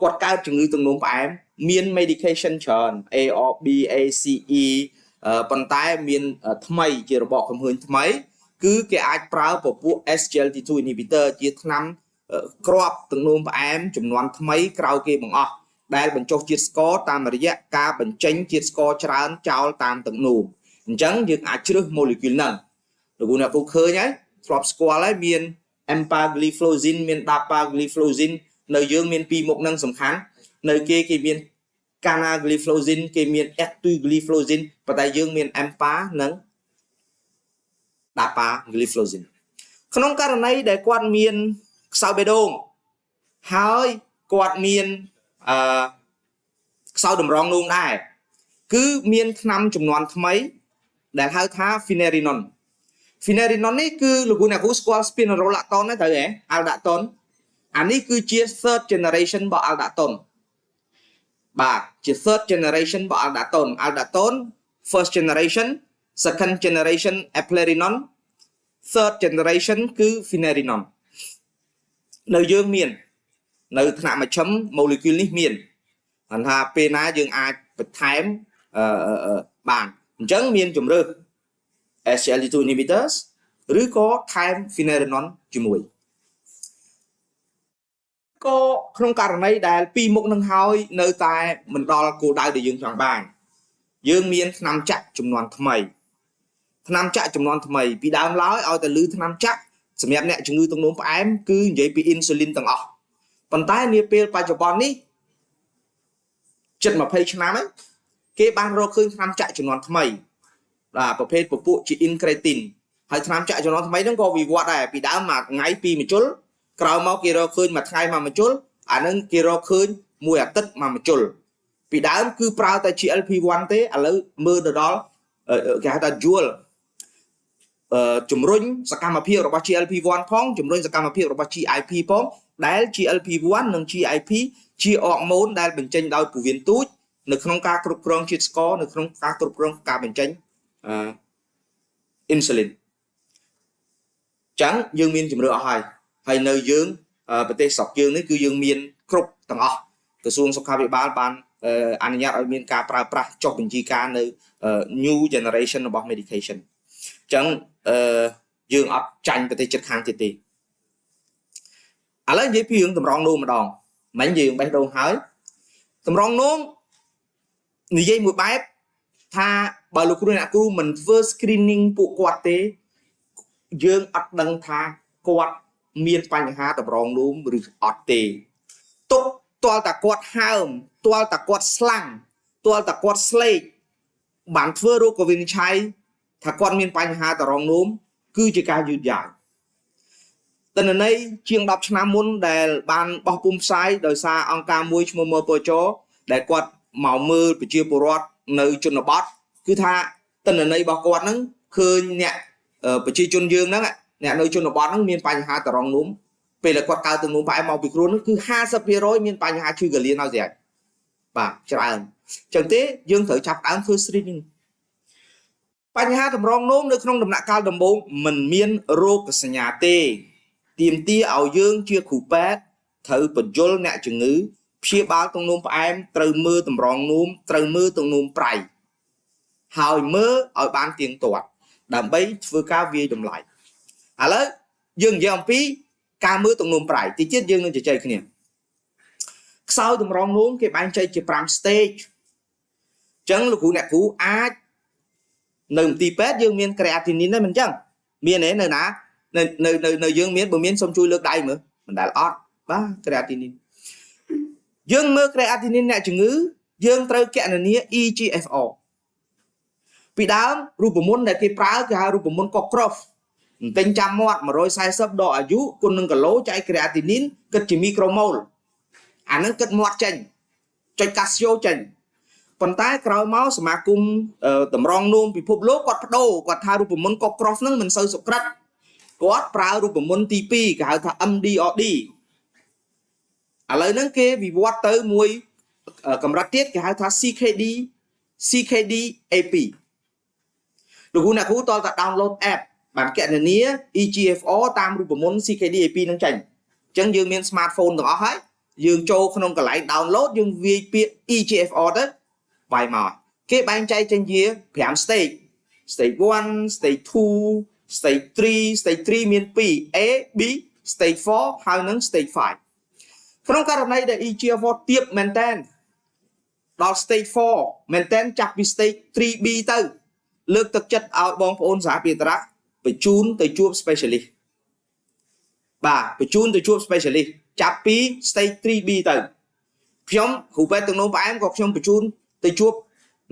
A: គាត់កើតជំងឺទឹកនោមផ្អែមមាន medication ច្រើន A R B A C E ប៉ុន្តែមានថ្មីជារបកកំហើញថ្មី គឺគេអាចប្រើពពួក SGLT2 inhibitor ជាថ្នាំគ្រាប់ទឹកនោមផ្អែមចំនួនថ្មីក្រៅគេបង្អស់ដែលបញ្ចុះជាតិស្ករតាមរយៈការបញ្ចេញជាតិស្ករច្រើនចោលតាមទឹកនោមអញ្ចឹងយើងអាចជ្រើស molecule ហ្នឹងលោកអ្នកពូឃើញហើយធ្លាប់ស្គាល់ហើយមាន empagliflozin មាន dapagliflozin នៅយើងមានពីរមុខហ្នឹងសំខាន់នៅគេគេមាន canagliflozin គេមាន ertugliflozin ប៉ុន្តែយើងមាន empa និង dapagliflozin ក្នុងករណីដែលគាត់មានខ្សោយបេះដូងហើយគាត់មានអឺខ្សោយតម្រងនោមដែរគឺមានថ្នាំចំនួនថ្មីដែលហៅថា finerenone finerenone នេះគឺលោកគ្រូអ្នកគ្រូស្គាល់ spironolactone ទេត្រូវទេ aldactone អានេះគឺជា third generation របស់ aldactone បាទជា third generation របស់ aldactone aldactone first generation second generation eplerenone third generation គឺ finerenone នៅយើងមាននៅថ្នាក់មជ្ឈិម molecule នេះមានគាត់ថាពេលណាយើងអាចបន្ថែមអឺបានអញ្ចឹងមានជំរើស SGLT2 inhibitors ឬក៏ថែម finerenone ជាមួយក៏ក្នុងករណីដែលពីរមុខនឹងហើយនៅតែមិនដល់គោលដៅដែលយើងចង់បានយើងមានថ្នាំចាក់ចំនួនថ្មីថ្នាំចាក់ចំនួនថ្មីពីដើមឡើយឲ្យតែលឺថ្នាំចាក់សម្រាប់អ្នកជំងឺទឹកនោមផ្អែមគឺនិយាយពីអ៊ីនស៊ូលីនទាំងអស់ប៉ុន្តែនាពេលបច្ចុប្បន្ននេះជិត20ឆ្នាំហើយគេបានរកឃើញថ្នាំចាក់ចំនួនថ្មីបាទប្រភេទពពួកជា incretin ហើយថ្នាំចាក់ចំនួនថ្មីហ្នឹងក៏វិវត្តដែរពីដើមមួយថ្ងៃពីរម្ជុលក្រោយមកគេរកឃើញមួយថ្ងៃមួយម្ជុលអាហ្នឹងគេរកឃើញមួយអាទិត្យមួយម្ជុលពីដើមគឺប្រើតែ GLP-1 ទេឥឡូវមើលទៅដល់គេហៅថា dual ជំរុញសកម្មភាពរបស់ GLP-1 ផងជំរុញសកម្មភាពរបស់ GIP ផងដែល GLP-1 និង GIP ជាអរម៉ូនដែលបញ្ចេញដោយពោះវៀនទូចនៅក្នុងការគ្រប់គ្រងជាតិស្ករនៅក្នុងការគ្រប់គ្រងការបញ្ចេញអឺអ៊ីនស៊ូលីនចឹងយើងមានជំរឿអស់ហើយហើយនៅយើងប្រទេសស្រុកយើងនេះគឺយើងមានគ្រប់ទាំងអស់ក្រសួងសុខាភិបាលបានអនុញ្ញាតឲ្យមានការប្រើប្រាស់ចុះបញ្ជីការនៅ new generation របស់ medication អញ្ចឹងអឺយើងអត់ចាញ់ប្រទេសជិតខាងទៀតទេឥឡូវនិយាយពីរឿងតម្រងនោមម្ដងមិញយើងបេះដូងហើយតម្រងនោមនិយាយមួយបែបថាបើលោកគ្រូអ្នកគ្រូមិនធ្វើ screening ពួកគាត់ទេយើងអត់ដឹងថាគាត់មានបញ្ហាតម្រងនោមឬអត់ទេទុកទាល់តែគាត់ហើមទាល់តែគាត់ស្លាំងទាល់តែគាត់ស្លេកបានធ្វើរោគវិនិច្ឆ័យថាគាត់មានបញ្ហាតម្រងនោមគឺជាការយឺតយ៉ាវទិន្នន័យជាង10ឆ្នាំមុនដែលបានបោះពុម្ពផ្សាយដោយសារអង្គការមួយឈ្មោះមើពចដែលគាត់មកមើលប្រជាពលរដ្ឋនៅជនបទគឺថាទិន្នន័យរបស់គាត់ហ្នឹងឃើញអ្នកប្រជាជនយើងហ្នឹងអ្នកនៅជនបទហ្នឹងមានបញ្ហាតម្រងនោមពេលដែលគាត់កើតទឹកនោមផ្អែមមកពីខ្លួនហ្នឹងគឺ50%មានបញ្ហាឈឺក្រលៀនហើយស្រាប់បាទច្រើនអញ្ចឹងទេយើងត្រូវចាប់ដើមធ្វើ screening បញ្ហាតម្រងនោមនៅក្នុងដំណាក់កាលដំបូងមិនមានរោគសញ្ញាទេទាមទារឲ្យយើងជាគ្រូពេទ្យត្រូវបញ្យលអ្នកជំងឺព្យាបាលទឹកនោមផ្អែមត្រូវមើលតម្រងនោមត្រូវមើលទឹកនោមប្រៃហើយមើលឲ្យបានទៀងទាត់ដើម្បីធ្វើការវាយតម្លៃឥឡូវយើងនិយាយអំពីការមើលទឹកនោមប្រៃតិចទៀតយើងនឹងជជែកគ្នាខ្សោយតម្រងនោមគេបែងចែកជា5 stage អញ្ចឹងលោកគ្រូអ្នកគ្រូអាចនៅមន្ទីរពេទ្យយើងមាន creatinine ដែរមិនអញ្ចឹងមានទេនៅណានៅនៅនៅយើងមានបើមានសូមជួយលើកដៃមើលមិនដែលអត់បាទ creatinine យើងមើល creatinine អ្នកជំងឺយើងត្រូវគណនា EGFR ពីដើមរូបមន្តដែលគេប្រើគេហៅរូបមន្ត Cockcroft បន្ទិញចាំមាត់140ដកអាយុគុណនឹងគីឡូចែក creatinine គិតជាមីក្រូម៉ូល អាហ្នឹងគិតមាត់ចេញចុច Casio ចេញប៉ុន្តែក្រោយមកសមាគមតម្រងនោមពិភពលោកគាត់បដូរគាត់ថារូបមន្ត Cockcroft ហ្នឹងមិនសូវសុក្រិតគាត់ប្រើរូបមន្តទី2គេហៅថា MDRD។ ឥឡូវហ្នឹងគេវិវត្តទៅមួយកម្រិតទៀតគេហៅថា CKD CKD AP។ លោកគ្រូអ្នកគ្រូតតែ download app បានកណនា EGFR តាមរូបមន្ត CKD AP ហ្នឹងចេញអញ្ចឹងយើងមាន smartphone ទាំងអស់ហើយយើងចូលក្នុងកន្លែង download យើងវាយពាក្យ EGFR ទៅវាយមកគេបែងចែកចេញជា5 stage stage 1 stage 2 stage 3 stage 3មាន2 A B stage 4ហើយនិង stage 5ក្នុងករណីដែល EGFR ទាបមែនតើដល់ stage 4មែនតើចាប់ពី stage 3B ទៅលើកទឹកចិត្តឲ្យបងប្អូនសហភិតរៈបញ្ជូនទៅជួប specialist បាទបញ្ជូនទៅជួប specialist ចាប់ពី stage 3B ទៅខ្ញុំគ្រូពេទ្យទឹកនោមផ្អែមក៏ខ្ញុំបញ្ជូនទៅជួប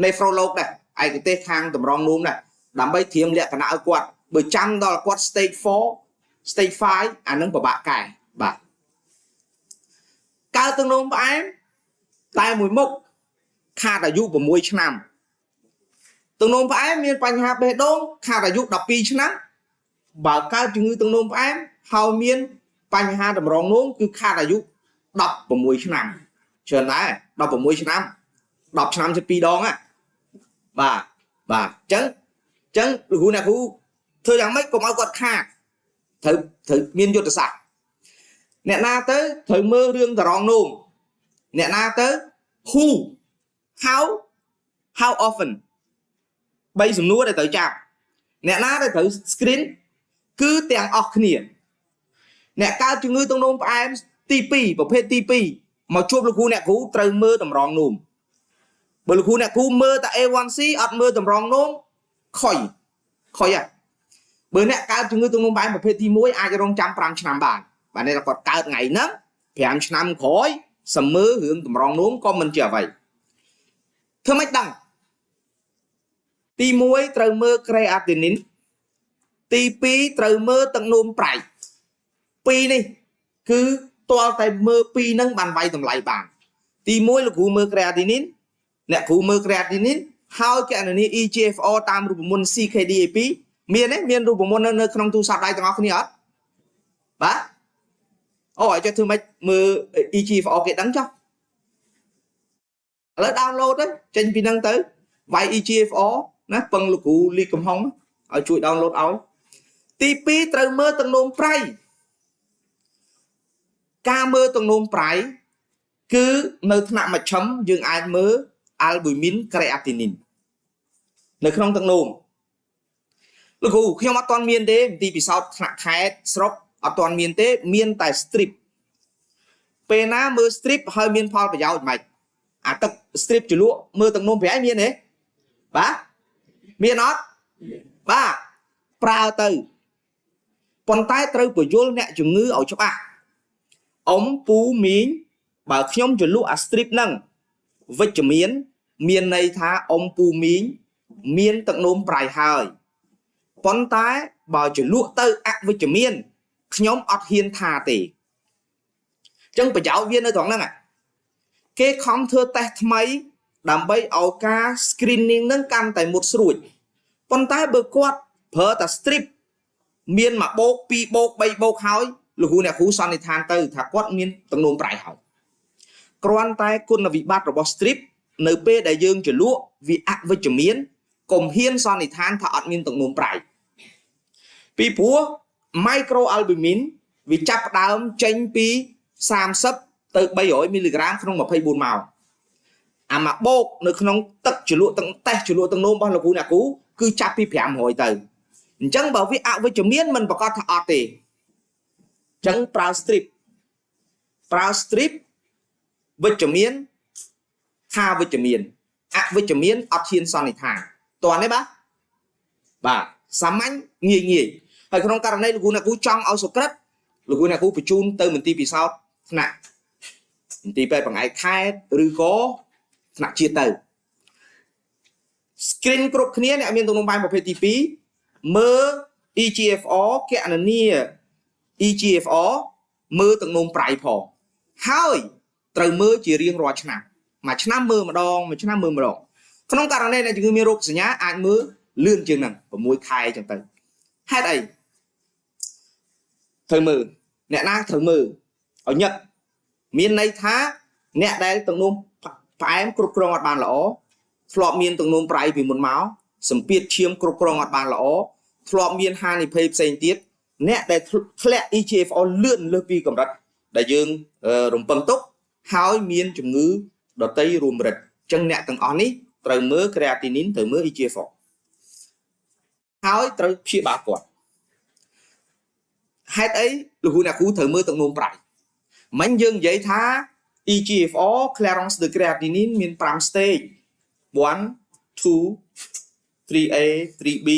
A: nephrolog ដែរឯកទេសខាងតម្រងនោមដែរដើម្បីត្រៀមលក្ខណៈឲ្យគាត់បើចាំដល់គាត់ stage 4 stage 5អានឹងពិបាកកែបាទកើតទឹកនោមផ្អែមតែមួយមុខខាតអាយុ6ឆ្នាំទឹកនោមផ្អែមមានបញ្ហាបេះដូងខាតអាយុ12ឆ្នាំបើកើតជំងឺទឹកនោមផ្អែមហើយមានបញ្ហាតម្រងនោមគឺខាតអាយុ16ឆ្នាំច្រើនដែរ16ឆ្នាំ10ឆ្នាំជា2ដងហ៎បាទបាទអញ្ចឹងអញ្ចឹងលោកគ្រូអ្នកគ្រូធ្វើយ៉ាងម៉េចកុំឲ្យគាត់ខាតត្រូវត្រូវមានយុទ្ធសាស្ត្រអ្នកណាទៅត្រូវមើលរឿងតម្រងនោមអ្នកណាទៅ who, how, how often បីសំណួរដែលត្រូវចាប់អ្នកណាដែលត្រូវ screen គឺទាំងអស់គ្នាអ្នកកើតជំងឺទឹកនោមផ្អែមទី2ប្រភេទទី2មកជួបលោកគ្រូអ្នកគ្រូត្រូវមើលតម្រងនោមបើលោកគ្រូអ្នកគ្រូមើលតែ A1C អត់មើលតម្រងនោមខុយខុយហ่ะបើអ្នកកើតជំងឺទឹកនោមផ្អែមប្រភេទទី1អាចរងចាំ5ឆ្នាំបានបាទនេះគាត់កើតថ្ងៃហ្នឹង5ឆ្នាំក្រោយសមើរឿងតម្រងនោមក៏មិនជាអ្វីធ្វើម៉េចដឹងទី1ត្រូវមើល creatinine ទី2ត្រូវមើលទឹកនោមប្រៃពីរនេះគឺទាល់តែមើលពីរហ្នឹងបានវាយតម្លៃបានទី1លោកគ្រូមើល creatinine អ្នកគ្រូមើល creatinine ហើយកណនី EGFR តាមរូបមន្ត CKD-AP មានទេមានរូបមន្តនៅក្នុងទូរស័ព្ទដៃទាំងអស់គ្នាអត់បាទអូឲ្យចេះធ្វើម៉េចមើល EGFR គេដឹងចុះឥឡូវ download ទៅចេញពីហ្នឹងទៅវាយ EGFR ណាពឹងលោកគ្រូលីកំហុងឲ្យជួយ download ឲ្យទី2ត្រូវមើលទឹកនោមប្រៃការមើលទឹកនោមប្រៃគឺនៅថ្នាក់មជ្ឈិមយើងអាចមើល albumin creatinine នៅក្នុងទឹកនោមលោកគ្រូខ្ញុំអត់ទាន់មានទេមន្ទីរពិសោធន៍ថ្នាក់ខេត្តស្រុកអត់ទាន់មានទេមានតែ strip ពេលណាមើល strip ហើយមានផលប្រយោជន៍មិនអាទឹក strip ជ្រលក់មើលទឹកនោមប្រៃមានទេបាទមានអត់បាទប្រើទៅប៉ុន្តែត្រូវពយល់អ្នកជំងឺឲ្យច្បាស់អ៊ំពូមីងបើខ្ញុំជ្រលក់អា strip ហ្នឹងវិជ្ជមានមានន័យថាអ៊ំពូមីងមានទឹកនោមប្រៃហើយប៉ុន្តែបើជ្រលក់ទៅអវិជ្ជមានខ្ញុំអត់ហ៊ានថាទេអញ្ចឹងប្រយោជន៍វានៅត្រង់ហ្នឹងគេខំធ្វើតេស្តថ្មីដើម្បីឲ្យការ screening ហ្នឹងកាន់តែមុតស្រួចប៉ុន្តែបើគាត់ប្រើតែ strip មានមួយបូកពីរបូក3បូកហើយលោកគ្រូអ្នកគ្រូសន្និដ្ឋានទៅថាគាត់មានទឹកនោមប្រៃហើយគ្រាន់តែគុណវិបត្តិរបស់ strip នៅពេលដែលយើងជ្រលក់វាអវិជ្ជមានកុំហ៊ានសន្និដ្ឋានថាអត់មានទឹកនោមប្រៃពីព្រោះ microalbumin វាចាប់ផ្ដើមចេញពី30ទៅ300មីលីក្រាមក្នុង24ម៉ោងអាមកបូកនៅក្នុងទឹកជ្រលក់ទឹកតេស្តជ្រលក់ទឹកនោមរបស់លោកគ្រូអ្នកគ្រូគឺចាប់ពី500ទៅអញ្ចឹងបើវាអវិជ្ជមានមិនប្រកាសថាអត់ទេអញ្ចឹងប្រើ strip ប្រើ strip វិជ្ជមានថាវិជ្ជមានអវិជ្ជមានអត់ហ៊ានសន្និដ្ឋានតើនេះបាទបាទសាមញ្ញងាយងាយហើយក្នុងករណីលោកគ្រូអ្នកគ្រូចង់ឲ្យសុក្រិតលោកគ្រូអ្នកគ្រូបញ្ជូនទៅមន្ទីរពិសោធន៍ថ្នាក់មន្ទីរពេទ្យបង្អែកខេត្តឬក៏ថ្នាក់ជាតិទៅ screen គ្រប់គ្នាអ្នកមានទំនុំបែបប្រភេទទី2មើល EGFR កណនា EGFR មើលទឹកនោមប្រៃផងហើយ ត្រូវមើលជារៀងរាល់ឆ្នាំមួយឆ្នាំមើលម្ដងមួយឆ្នាំមើលម្ដងក្នុងករណីអ្នកជំងឺមានរោគសញ្ញាអាចមើលលឿនជាងហ្នឹង6ខែអញ្ចឹងទៅហេតុអីត្រូវមើលអ្នកណាត្រូវមើលឲ្យញឹកមានន័យថាអ្នកដែលទឹកនោមផ្អែមគ្រប់គ្រងអត់បានល្អធ្លាប់មានទឹកនោមប្រៃពីមុនមកសម្ពាធឈាមគ្រប់គ្រងអត់បានល្អធ្លាប់មានហានិភ័យផ្សេងទៀតអ្នកដែលធ្លាក់ EGFR លឿនលើសពីកម្រិតដែលយើងរំពឹងទុកហើយមានជំងឺដតីរួមរិទ្ធអញ្ចឹងអ្នកទាំងអស់នេះត្រូវមើល creatinine ត្រូវមើល EGFR ហើយត្រូវព្យាបាលគាត់ហេតុអីលោកគ្រូអ្នកគ្រូត្រូវមើលទឹកនោមប្រៃមិញយើងនិយាយថា EGFR clearance de creatinine មាន5 stage 1 2 3A 3B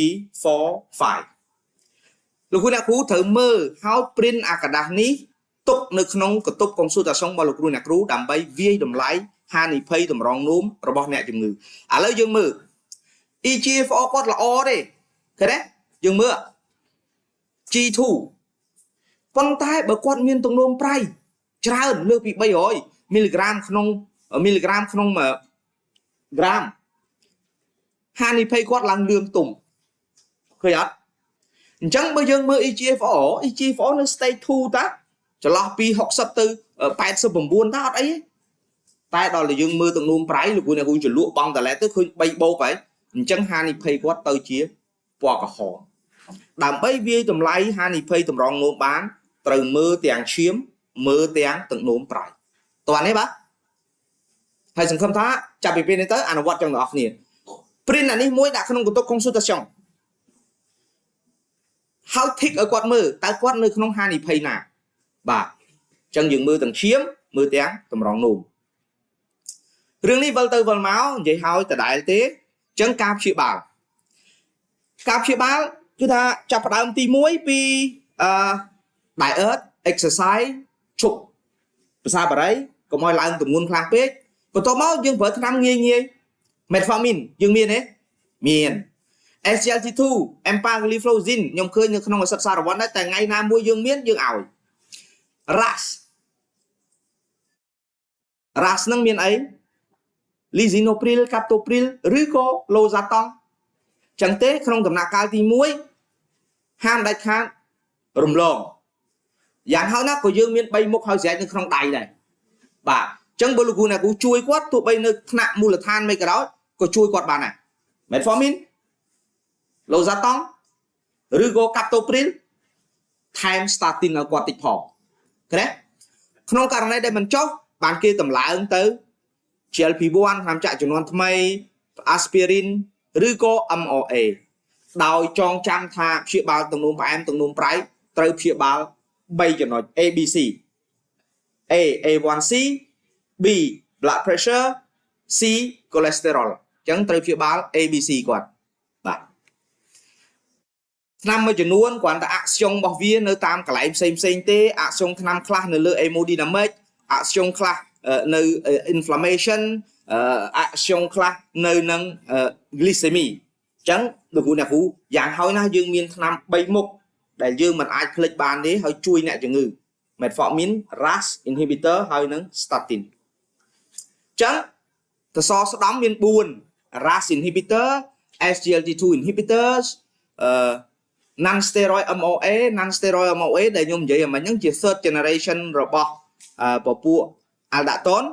A: 4 5លោកគ្រូអ្នកគ្រូត្រូវមើលហើយ print អាក្រដាសនេះទុកនៅក្នុងកន្ទប់ consultation របស់លោកគ្រូអ្នកគ្រូដើម្បីវាយតម្លៃហានិភ័យតម្រងនោមរបស់អ្នកជំងឺឥឡូវយើងមើល EGFR គាត់ល្អទេឃើញទេយើងមើល G2 ប៉ុន្តែបើគាត់មានទឹកនោមប្រៃច្រើនលើសពី300មីលីក្រាមក្នុងមីលីក្រាមក្នុងក្រាមហានិភ័យគាត់ឡើងលឿងទុំឃើញអត់អញ្ចឹងបើយើងមើល EGFR EGFR នៅ stage 2តាចន្លោះពី60ទៅ89តាអត់អីទេតែដល់តែយើងមើលទឹកនោមប្រៃលោកគ្រូអ្នកគ្រូចលក់បងតឡែទៅឃើញ3បូកហើយអញ្ចឹងហានិភ័យគាត់ទៅជាពណ៌ក្រហមដើម្បីវាយតម្លៃហានិភ័យតម្រងនោមបានត្រូវមើលទាំងឈាមមើលទាំងទឹកនោមប្រៃតោះនេះបាទហើយសង្ឃឹមថាចាប់ពីពេលនេះទៅអនុវត្តចឹងទាំងអស់គ្នា print អានេះមួយដាក់ក្នុងបន្ទប់ consultation ហើយ tick ឲ្យគាត់មើលតើគាត់នៅក្នុងហានិភ័យណាបាទអញ្ចឹងយើងមើលទាំងឈាមមើលទាំងតម្រងនោមរឿងនេះវិលទៅវិលមកនិយាយហើយដដែលទេអញ្ចឹងការព្យាបាលការព្យាបាលគឺថាចាប់ផ្ដើមទី1ពីអឺ diet exercise ឈប់ភាសាបារីកុំឲ្យឡើងទម្ងន់ខ្លាំងពេកបន្ទាប់មកយើងប្រើថ្នាំងាយងាយ metformin យើងមានទេមាន SGLT2 empagliflozin ខ្ញុំឃើញនៅក្នុងឱសថសារវ័នដែរតែថ្ងៃណាមួយយើងមានយើងឲ្យ RAS RAS នឹងមានអី lisinopril captopril ឬក៏ losartan ចឹងទេក្នុងដំណាក់កាលទី1ហាមដាច់ខាតរំលងយ៉ាងហោចណាស់ក៏យើងមាន3មុខហើយស្រេចនៅក្នុងដៃដែរបាទអញ្ចឹងបើលោកគ្រូអ្នកគ្រូជួយគាត់ទោះបីនៅថ្នាក់មូលដ្ឋានមិនក៏ដោយក៏ជួយគាត់បានដែរ metformin losartan ឬក៏ captopril ថែម statin ឲ្យគាត់តិចផងឃើញទេក្នុងករណីដែលមិនចុះបានគេតម្លើងទៅ GLP-1 ថ្នាំចាក់ជំនាន់ថ្មី aspirin ឬក៏ MRA ដោយចងចាំថាព្យាបាលទឹកនោមផ្អែមទឹកនោមប្រៃត្រូវព្យាបាល3ចំណុច A B C A A1C B blood pressure C cholesterol អញ្ចឹងត្រូវព្យាបាល A B C គាត់បាទថ្នាំមួយចំនួនគ្រាន់តែaction របស់វានៅតាមកន្លែងផ្សេងផ្សេងទេ action ថ្នាំខ្លះនៅលើ hemodynamic action ខ្លះនៅ inflammation action ខ្លះនៅនឹង glycémie អញ្ចឹងលោកគ្រូអ្នកគ្រូយ៉ាងហោចណាស់យើងមានថ្នាំ3មុខដែលយើងមិនអាចភ្លេចបានទេហើយជួយអ្នកជំងឺ metformin RAS inhibitor ហើយនិង statin អញ្ចឹងសសរស្ដំមាន4 RAS inhibitor SGLT2 inhibitors អឺ non steroid MOA non steroid MOA ដែលខ្ញុំនិយាយអំបញ្ញហ្នឹងជា third generation របស់ពពួក Aldactone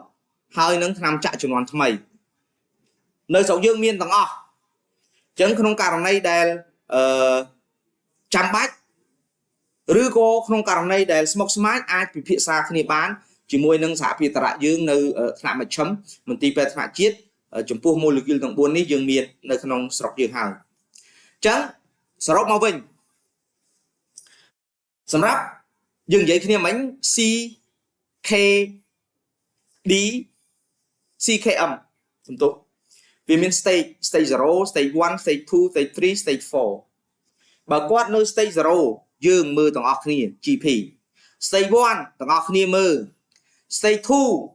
A: ហើយនឹងថ្នាំចាក់ជំនាន់ថ្មីនៅស្រុកយើងមានទាំងអស់អញ្ចឹងក្នុងករណីដែលអឺចាំបាច់ឬក៏ក្នុងករណីដែលស្មុគស្មាញអាចពិភាក្សាគ្នាបានជាមួយនឹងសហភាពតរៈយើងនៅថ្នាក់មជ្ឈិមមន្ទីរពេទ្យថ្នាក់ជាតិចំពោះ molecule ទាំង4នេះយើងមាននៅក្នុងស្រុកយើងហើយអញ្ចឹងសរុបមកវិញសម្រាប់យើងនិយាយគ្នាមិញ C K D CKM សំទោសវាមាន stage stage 0 stage 1 stage 2 stage 3 stage 4បើគាត់នៅ stage 0យើងមើលទាំងអស់គ្នា GP stage 1ទាំងអស់គ្នាមើល stage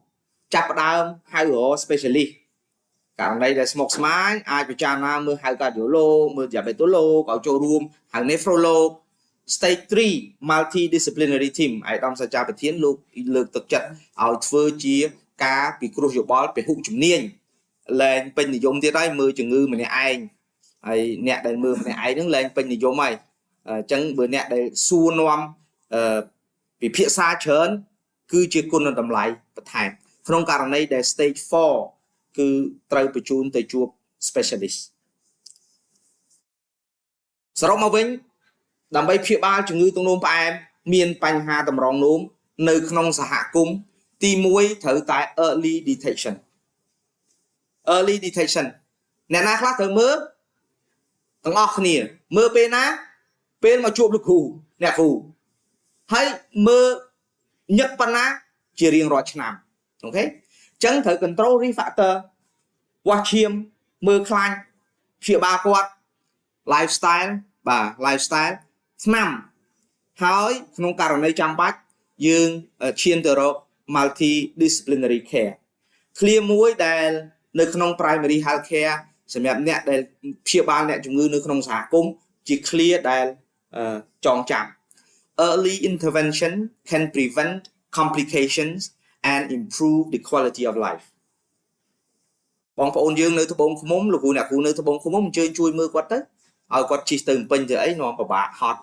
A: 2ចាប់ផ្ដើមហៅរក specialist ករណីដែលស្មុគស្មាញអាចពិចារណាមើលហៅ cardiologue មើល diabétologue ឲ្យចូលរួមហៅ néphrologue Stage 3 multidisciplinary team ឯកឧត្តមសាចារ្យប្រធានលោកលើកទឹកចិត្តឲ្យធ្វើជាការពិគ្រោះយោបល់ពហុជំនាញលែងពេញនិយមទៀតហើយមើលជំងឺម្នាក់ឯងហើយអ្នកដែលមើលម្នាក់ឯងហ្នឹងលែងពេញនិយមហើយអញ្ចឹងបើអ្នកដែលសួរនាំអឺពិភាក្សាច្រើនគឺជាគុណតម្លៃបន្ថែមក្នុងករណីដែល stage 4គឺត្រូវបញ្ជូនទៅជួប specialist សរុបមកវិញដើម្បីព្យាបាលជំងឺទឹកនោមផ្អែមមានបញ្ហាតម្រងនោមនៅក្នុងសហគមន៍ទី1ត្រូវតែ early detection early detection អ្នកណាខ្លះត្រូវមើលទាំងអស់គ្នាមើលពេលណាពេលមកជួបលោកគ្រូអ្នកគ្រូហើយមើលញឹកប៉ុណ្ណាជារៀងរាល់ឆ្នាំOK អញ្ចឹងត្រូវ control risk factor វាស់ឈាមមើលខ្លាញ់ព្យាបាលគាត់ lifestyle បាទ lifestyle ថ្នាំហើយក្នុងករណីចាំបាច់យើងឈានទៅរក multi disciplinary care ឃ្លាមួយដែលនៅក្នុង primary health care សម្រាប់អ្នកដែលព្យាបាលអ្នកជំងឺនៅក្នុងសហគមន៍ជាឃ្លាដែលចងចាំ Early intervention can prevent complications and improve the quality of life. បងប្អូនយើងនៅត្បូងឃ្មុំលោកគ្រូអ្នកគ្រូនៅត្បូងឃ្មុំអញ្ជើញជួយមើលគាត់ទៅឲ្យគាត់ជិះទៅពេញទៅអីនាំពិបាកហត់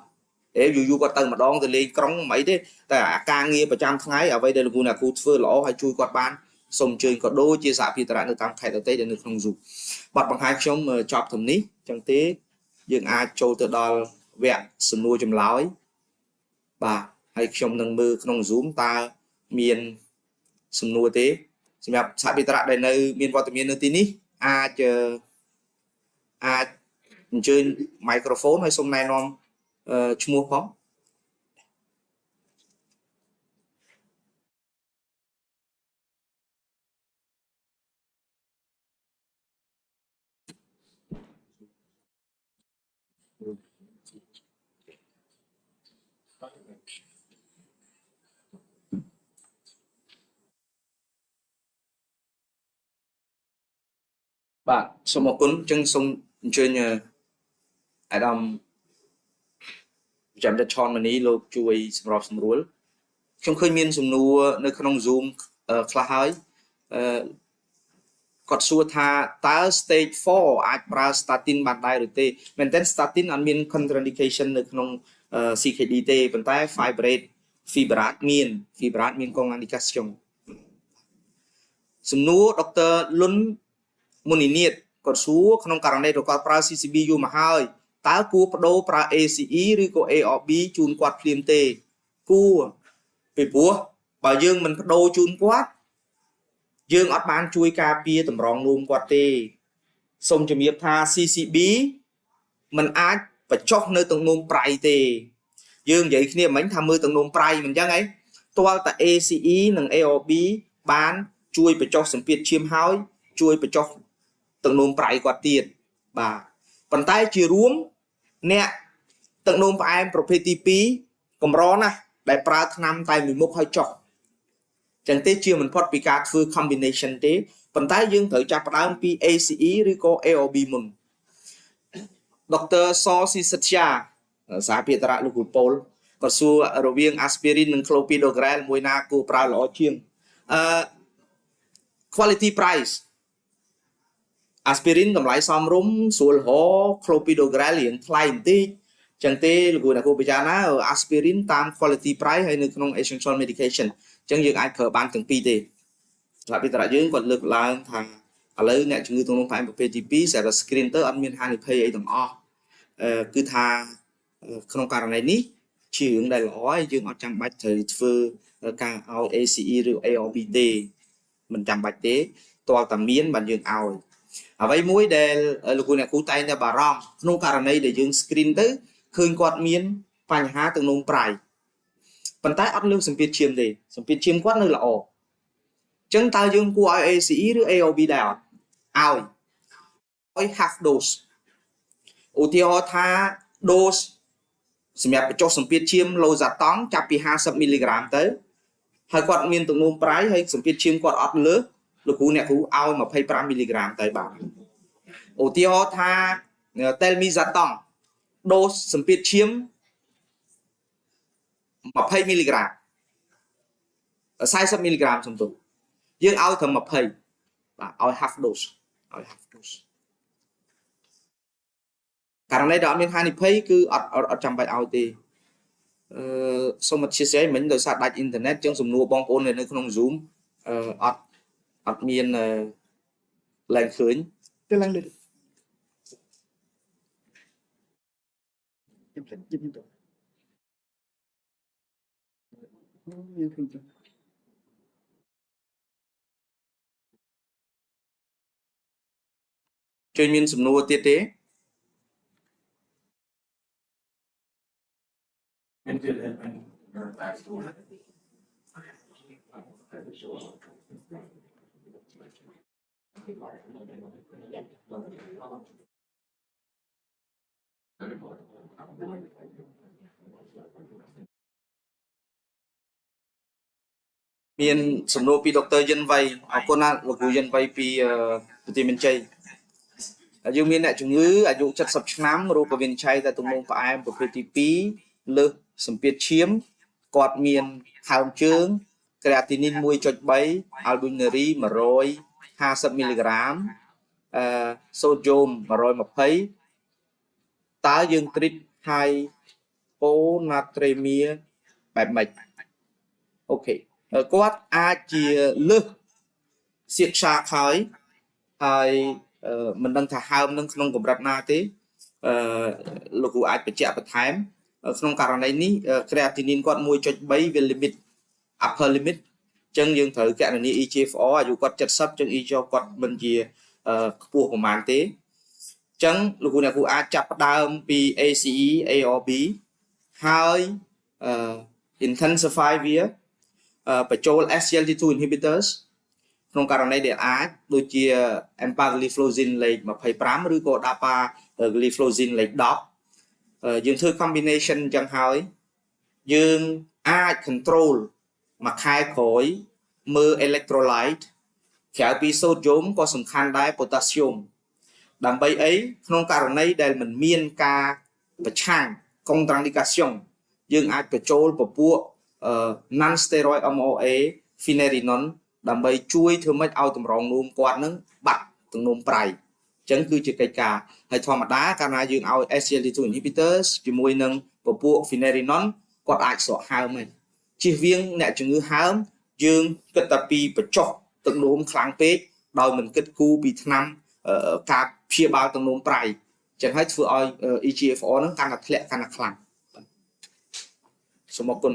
A: អេយូរយូរគាត់ទៅម្ដងទៅលេងក្រុងមិនអីទេតែអាការងារប្រចាំថ្ងៃអ្វីដែលលោកគ្រូអ្នកគ្រូធ្វើល្អហើយជួយគាត់បានសូមអញ្ជើញក៏ដូចជាសហភាពតរៈនៅតាមខេត្តដទៃដែលនៅក្នុង Zoom បទបង្ហាញខ្ញុំចប់ត្រឹមនេះចឹងទេយើងអាចចូលទៅដល់វគ្គសំណួរចម្លើយបាទហើយខ្ញុំនឹងមើលក្នុង Zoom តើមានសំណួរទេសម្រាប់សហភាពតរៈដែលនៅមានវត្តមាននៅទីនេះអាចអាចអញ្ជើញ microphone ហើយសូមណែនាំឈ្មោះផង បាទសូមអរគុណអញ្ចឹងសូមអញ្ជើញឯកឧត្តមចាំដិតឆនមនីលោកជួយសម្របសម្រួលខ្ញុំឃើញមានសំណួរនៅក្នុង Zoom ខ្លះហើយអឺគាត់សួរថាតើ stage 4អាចប្រើ statin បានដែរឬទេមែនតើ statin អត់មាន contraindication នៅក្នុង CKD ទេប៉ុន្តែ fibrate fibrate មាន fibrate មាន contraindication សំណួរដុកទ័រលុនមុនីនាតគាត់សួរក្នុងករណីដែលគាត់ប្រើ CCB យូរមកហើយតើគួរបដូរប្រើ ACE ឬក៏ ARB ជូនគាត់ភ្លាមទេគួរពីព្រោះបើយើងមិនបដូរជូនគាត់យើងអត់បានជួយការពារតម្រងនោមគាត់ទេសូមជំរាបថា CCB มันអាចបញ្ចុះនៅទឹកនោមប្រៃទេយើងនិយាយគ្នាមិញថាមើលទឹកនោមប្រៃមិនអញ្ចឹងហីទាល់តែ ACE និង ARB បានជួយបញ្ចុះសម្ពាធឈាមហើយជួយបញ្ចុះទឹកនោមប្រៃគាត់ទៀតបាទប៉ុន្តែជារួមអ្នកទឹកនោមផ្អែមប្រភេទទី2កម្រណាស់ដែលប្រើថ្នាំតែមួយមុខហើយចុះចឹងទេជាមិនផុតពីការធ្វើ combination ទេប៉ុន្តែយើងត្រូវចាប់ផ្ដើមពី ACE ឬក៏ ARB មុនដុកទ័រសស៊ីសិទ្យាសហភាតរៈលោកគ្រូពលគាត់សួររវាង aspirin និង clopidogrel មួយណាគួរប្រើល្អជាងអឺ quality price aspirin តម្លៃសមរម្យស្រួលរក clopidogrel រៀងថ្លៃបន្តិចចឹងទេលោកគ្រូអ្នកគ្រូពិចារណា aspirin តាម quality price ហើយនៅក្នុង essential medication ចឹងយើងអាចប្រើបានទាំងពីរទេសហភិតរៈយើងគាត់លើកឡើងថាឥឡូវអ្នកជំងឺទឹកនោមផ្អែមប្រភេទទី2ស្រាប់តែ screen ទៅអត់មានហានិភ័យអីទាំងអស់អឺគឺថាក្នុងករណីនេះជារឿងដែលល្អហើយយើងអត់ចាំបាច់ត្រូវធ្វើការឲ្យ ACE ឬ ARB ទេមិនចាំបាច់ទេទាល់តែមានបានយើងឲ្យអ្វីមួយដែលលោកគ្រូអ្នកគ្រូតែងតែបារម្ភក្នុងករណីដែលយើង screen ទៅឃើញគាត់មានបញ្ហាទឹកនោមប្រៃប៉ុន្តែអត់លើសសម្ពាធឈាមទេសម្ពាធឈាមគាត់នៅល្អអញ្ចឹងតើយើងគួរឲ្យ ACE ឬ ARB ដែរអត់ឲ្យឲ្យ half dose ឧទាហរណ៍ថា dose សម្រាប់បញ្ចុះសម្ពាធឈាម losartan ចាប់ពី50មីលីក្រាមទៅហើយគាត់មានទឹកនោមប្រៃហើយសម្ពាធឈាមគាត់អត់លើសលោកគ្រូអ្នកគ្រូឲ្យ25មីលីក្រាមទៅបាទឧទាហរណ៍ថា telmisartan dose សម្ពាធឈាម 20មីលីក្រាម40មីលីក្រាមសំទោសយើងឲ្យត្រឹម20បាទឲ្យ half dose ឲ្យ half dose ករណីដែលអត់មានហានិភ័យគឺអត់អត់ចាំបាច់ឲ្យទេអឺសូមអធ្យាស្រ័យមិញដោយសារដាច់អ៊ីនធឺណិតចឹងសំណួរបងប្អូននៅក្នុង Zoom អឺអត់អត់មានឡើងឃើញ
B: ទៅឡើងលើខ្ញុំខ្ញុំទៅយើងឃើញទៅ
A: ជួយមានសំណួរទៀតទេ
C: មានទៀតមាន
A: មានសំណួរពីដុកទ័រយិនវៃអរគុណណាស់លោកគ្រូយិនវៃពីប្រទីមានជ័យយើងមានអ្នកជំងឺអាយុ70ឆ្នាំរោគវិនិច្ឆ័យតែទំនោរផ្អែមប្រភេទទី2លើសសម្ពាធឈាមគាត់មានហើមជើង creatinine 1.3 albuminurie 150មីលីក្រាមអឺ sodium 120តើយើង treat hyponatremia បែបម៉េច OK គាត់អាចជាលើសសៀកឆាកហើយហើយមិនដឹងថាហើមនឹងក្នុងកម្រិតណាទេអឺលោកគ្រូអាចបញ្ជាក់បន្ថែមក្នុងករណីនេះ creatinine គាត់1.3វា limit upper limit ចឹងយើងត្រូវកណនី EGFR អាយុគាត់70ចឹង EGFR គាត់មិនជាខ្ពស់ប្រហែលទេចឹងលោកគ្រូអ្នកគ្រូអាចចាប់ផ្ដើមពី ACE ARB ហើយ intensify វាបញ្ចូល SGLT2 inhibitors ក្នុងករណីដែលអាចដូចជា empagliflozin លេខ25ឬក៏ dapagliflozin លេខ10យើងធ្វើ combination អញ្ចឹងហើយយើងអាច control មួយខែក្រោយមើល electrolyte ក្រៅពី sodium ក៏សំខាន់ដែរ potassium ដើម្បីអីក្នុងករណីដែលមិនមានការប្រឆាំង contraindication យើងអាចបញ្ចូលពពួក non steroid MOA finerenone ដើម្បីជួយធ្វើម៉េចឲ្យតម្រងនោមគាត់នឹងបាត់ទឹកនោមប្រៃអញ្ចឹងគឺជាកិច្ចការហើយធម្មតាកាលណាយើងឲ្យ SGLT2 inhibitors ជាមួយនឹងពពួក finerenone គាត់អាចស្រកហើមហើយជៀសវាងអ្នកជំងឺហើមយើងគិតតែពីបញ្ចុះទឹកនោមខ្លាំងពេកដោយមិនគិតគូរពីថ្នាំការព្យាបាលទឹកនោមប្រៃចឹងហើយធ្វើឲ្យ EGFR ហ្នឹងកាន់តែធ្លាក់កាន់តែខ្លាំងសូមអរគុណ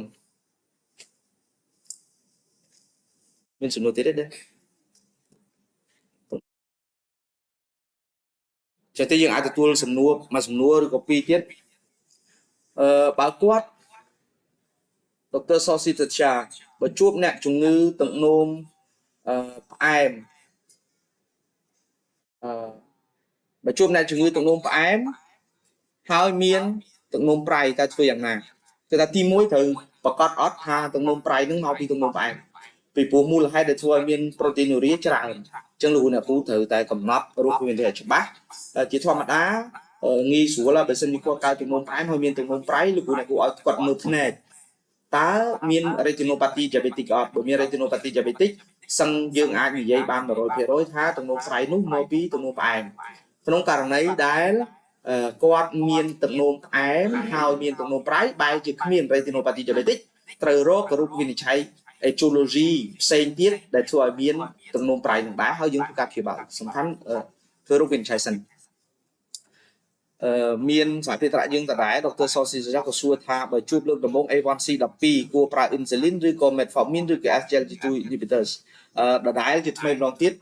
A: មានសំណួរទៀតទេចឹងទេយើងអាចទទួលសំណួរមួយសំណួរឬក៏ពីរទៀតអឺបើគាត់ដុកទ័រសស៊ីតជាបើជួបអ្នកជំងឺទឹកនោមអឺផ្អែមអឺបើជួបអ្នកជំងឺទឹកនោមផ្អែមហើយមានទឹកនោមប្រៃតើធ្វើយ៉ាងណាគឺថាទី1ត្រូវប្រកាសអត់ថាទឹកនោមប្រៃនឹងមកពីទឹកនោមផ្អែមពីព្រោះមូលហេតុដែលធ្វើឲ្យមាន proteinuria ច្រើនអញ្ចឹងលោកអ្នកគ្រូត្រូវតែកំណត់រោគវិនិច្ឆ័យច្បាស់ជាធម្មតាងាយស្រួលបើសិនជាគាត់កើតទឹកនោមផ្អែមហើយមានទឹកនោមប្រៃលោកគ្រូអ្នកគ្រូឲ្យគាត់មើលភ្នែកតើមាន retinopathy diabetic អត់បើមាន retinopathy diabetic សឹងយើងអាចនិយាយបាន100%ថាទឹកនោមប្រៃនោះមកពីទឹកនោមផ្អែមក្នុងករណីដែលគាត់មានទឹកនោមផ្អែមហើយមានទឹកនោមប្រៃបែរជាគ្មាន retinopathy diabetic ត្រូវរករោគវិនិច្ឆ័យ etiology ផ្សេងទៀតដែលធ្វើឲ្យមានទឹកនោមប្រៃនឹងដែរហើយយើងធ្វើការព្យាបាលសំខាន់ធ្វើរោគវិនិច្ឆ័យសិនអឺមានសហភាពត្រៈយើងដដែលដុកទ័រសស៊ីសក៏សួរថាបើជួបលើកដំបូង A1C 12គួរប្រើ insulin ឬក៏ metformin ឬក៏ SGLT2 inhibitors អឺដដែលជាថ្មីម្ដងទៀត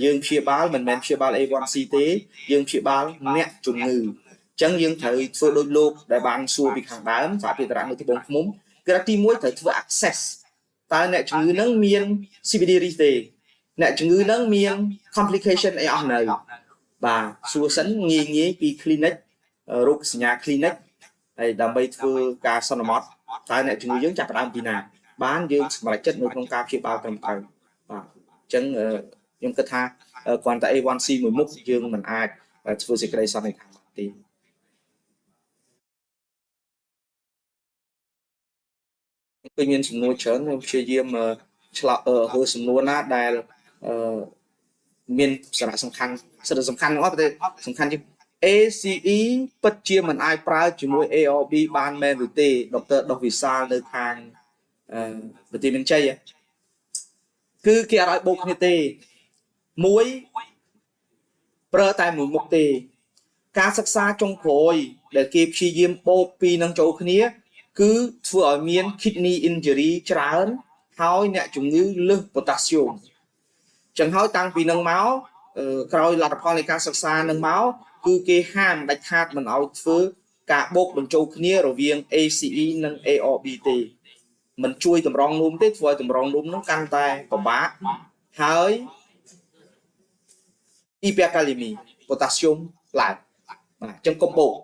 A: យើងព្យាបាលមិនមែនព្យាបាល A1C ទេយើងព្យាបាលអ្នកជំងឺអញ្ចឹងយើងត្រូវធ្វើដូចលោកដែលបានសួរពីខាងដើមសហភាពត្រៈនៅត្បូងឃ្មុំគឺថាទី1ត្រូវធ្វើ assess តើអ្នកជំងឺនឹងមាន CVD risk ទេអ្នកជំងឺនឹងមាន complication អីអស់នៅបាទសួរសិនងាយងាយពី clinic រោគសញ្ញា clinic ហើយដើម្បីធ្វើការសន្មត់តើអ្នកជំងឺយើងចាប់ផ្ដើមពីណាបានយើងសម្រេចចិត្តនៅក្នុងការព្យាបាលត្រឹមត្រូវបាទអញ្ចឹងខ្ញុំគិតថាគ្រាន់តែ A1C មួយមុខយើងមិនអាចធ្វើសេចក្តីសន្និដ្ឋានបានទេ ឃើញមានសំណួរច្រើនខ្ញុំព្យាយាមឆ្លើយរើសំណួរណាដែលអឺមានសារៈសំខាន់សារៈសំខាន់ទាំងអស់តែសំខាន់ជាង ACE ពិតជាមិនអាចប្រើជាមួយ ARB បានមែនឬទេដុកទ័រដុសវិសាលនៅខាងអឺប្រទេសមានជ័យគឺគេអត់ឲ្យបូកគ្នាទេមួយប្រើតែមួយមុខទេការសិក្សាចុងក្រោយដែលគេព្យាយាមបូកពីរនឹងចូលគ្នា គឺធ្វើឲ្យមាន kidney injury ច្រើនហើយអ្នកជំងឺលើសប៉ូតាស្យូមចឹងហើយតាំងពីនឹងមកក្រោយលទ្ធផលនៃការសិក្សានឹងមកគឺគេហាមដាច់ខាតមិនឲ្យធ្វើការបូកបញ្ចូលគ្នារវាង ACE និង ARB ទេមិនជួយតម្រង់នោមទេធ្វើឲ្យតម្រង់នោមនោះកាន់តែពិបាកហើយ hyperkalémie ប៉ូតាស្យូមឡើងបាទអញ្ចឹងកុំបូក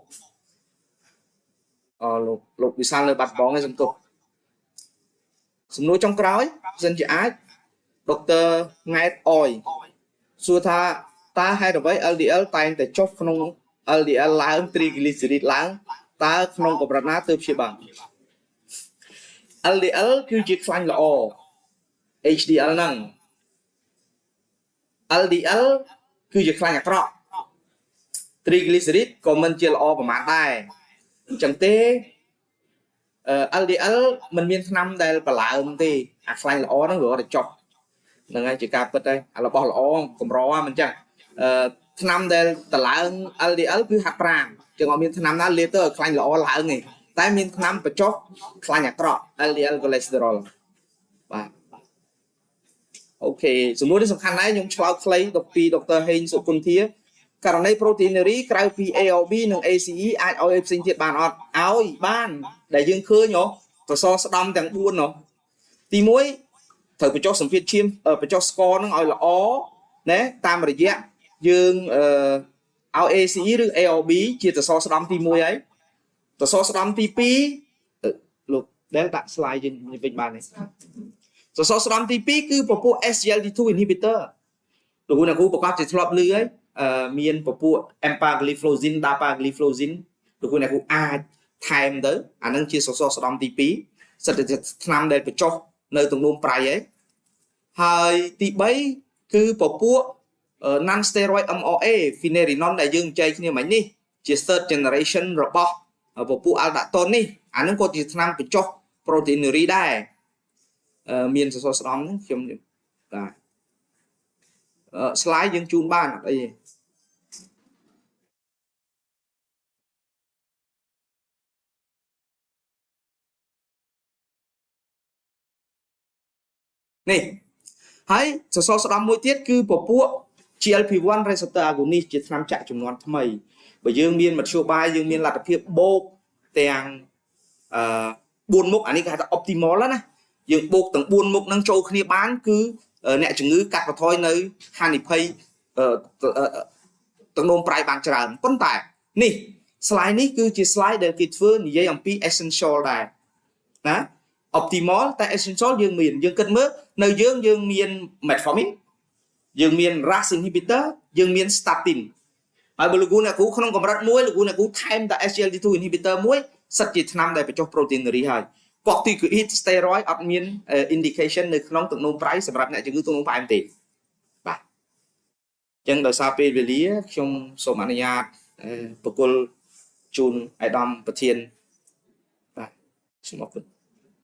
A: អលោកលោកវិសាលនៅបាត់បងឯងសំទោសសំណួរចុងក្រោយបើសិនជាអាចដុកទ័រង៉ែតអយសួរថាតើហេតុអ្វី LDL តែងតែចុះក្នុង LDL ឡើង triglyceride ឡើងតើក្នុងកម្រិតណាទើបព្យាបាល LDL គឺជាខ្លាញ់ល្អ HDL ហ្នឹង LDL គឺជាខ្លាញ់អាក្រក់ triglyceride ក៏មិនជាល្អប្រហែលដែរអញ្ចឹងទេ LDL មិនមានថ្នាំដែលបន្លើមទេអាខ្លាញ់ល្អហ្នឹងវារត់តែចុះហ្នឹងហើយជាការពិតហើយអារបស់ល្អកម្រមិនអញ្ចឹងអឺថ្នាំដែលតឡើង LDL គឺហាត់ប្រាណចឹងអត់មានថ្នាំណាលាបទៅឲ្យខ្លាញ់ល្អឡើងទេតែមានថ្នាំបញ្ចុះខ្លាញ់អាក្រក់ LDL cholesterol បាទ OK សំណួរនេះសំខាន់ដែរខ្ញុំឆ្លើយខ្លីដល់ពីដុកទ័រហេងសុគន្ធាករណី proteinuria ក្រៅពី ARB និង ACE អាចឲ្យអីផ្សេងទៀតបានអត់ឲ្យបានដែលយើងឃើញហ៎សសរស្ដំទាំង4ហ៎ទី1ត្រូវបញ្ចុះសម្ពាធឈាមបញ្ចុះស្ករនឹងឲ្យល្អណាតាមរយៈយើងអឺឲ្យ ACE ឬ ARB ជាសសរស្ដំទី1ហើយសសរស្ដំទី2លោកដែលដាក់ slide យើងវិញបានទេសសរស្ដំទី2គឺពពួក SGLT2 inhibitor លោកគ្រូអ្នកគ្រូប្រកាសជាធ្លាប់ឮហើយមានពពួក empagliflozin dapagliflozin លោកគ្រូអ្នកគ្រូអាចថែមទៅអានឹងជាសសរស្ដំទី2សិតតែថ្នាំដែលបញ្ចុះនៅទំនួមប្រៃហើយហើយទី3គឺពពួក non steroid MRA finerenone ដែលយើងចែកគ្នាមិញនេះជា third generation របស់ពពួក aldactone នេះអានឹងក៏ជាថ្នាំបញ្ចុះ proteinuria ដែរមានសសរស្ដំហ្នឹងខ្ញុំបាទ slide យើងជូនបានអត់អីទេនេះហើយសសរស្ដំមួយទៀតគឺពពួក GLP-1 receptor agonist ជាថ្នាំចាក់ចំនួនថ្មីបើយើងមានមធ្យោបាយយើងមានលទ្ធភាពបូកទាំងអឺ4មុខអានេះគេហៅថា optimal ណាយើងបូកទាំង4មុខហ្នឹងចូលគ្នាបានគឺអ្នកជំងឺកាត់បន្ថយនៅហានិភ័យទឹកនោមប្រៃបានច្រើនប៉ុន្តែនេះ slide នេះគឺជា slide ដែលគេធ្វើនិយាយអំពី essential ដែរណា optimal តែ essential យើងមានយើងគិតមើលនៅយើងយើងមាន metformin យើងមាន RAS inhibitor យើងមាន statin ហើយបើលោកគ្រូអ្នកគ្រូក្នុងកម្រិតមួយលោកគ្រូអ្នកគ្រូថែមតែ SGLT2 inhibitor មួយសិតជាថ្នាំដែលបញ្ចុះ proteinuria ហើយ corticoid steroid អត់មាន indication នៅក្នុងទឹកនោមប្រៃសម្រាប់អ្នកជំងឺទឹកនោមផ្អែមទេបាទអញ្ចឹងដោយសារពេលវេលាខ្ញុំសូមអនុញ្ញាតប្រគល់ជូនអាយដាមប្រធានបាទសូមអរគុណ។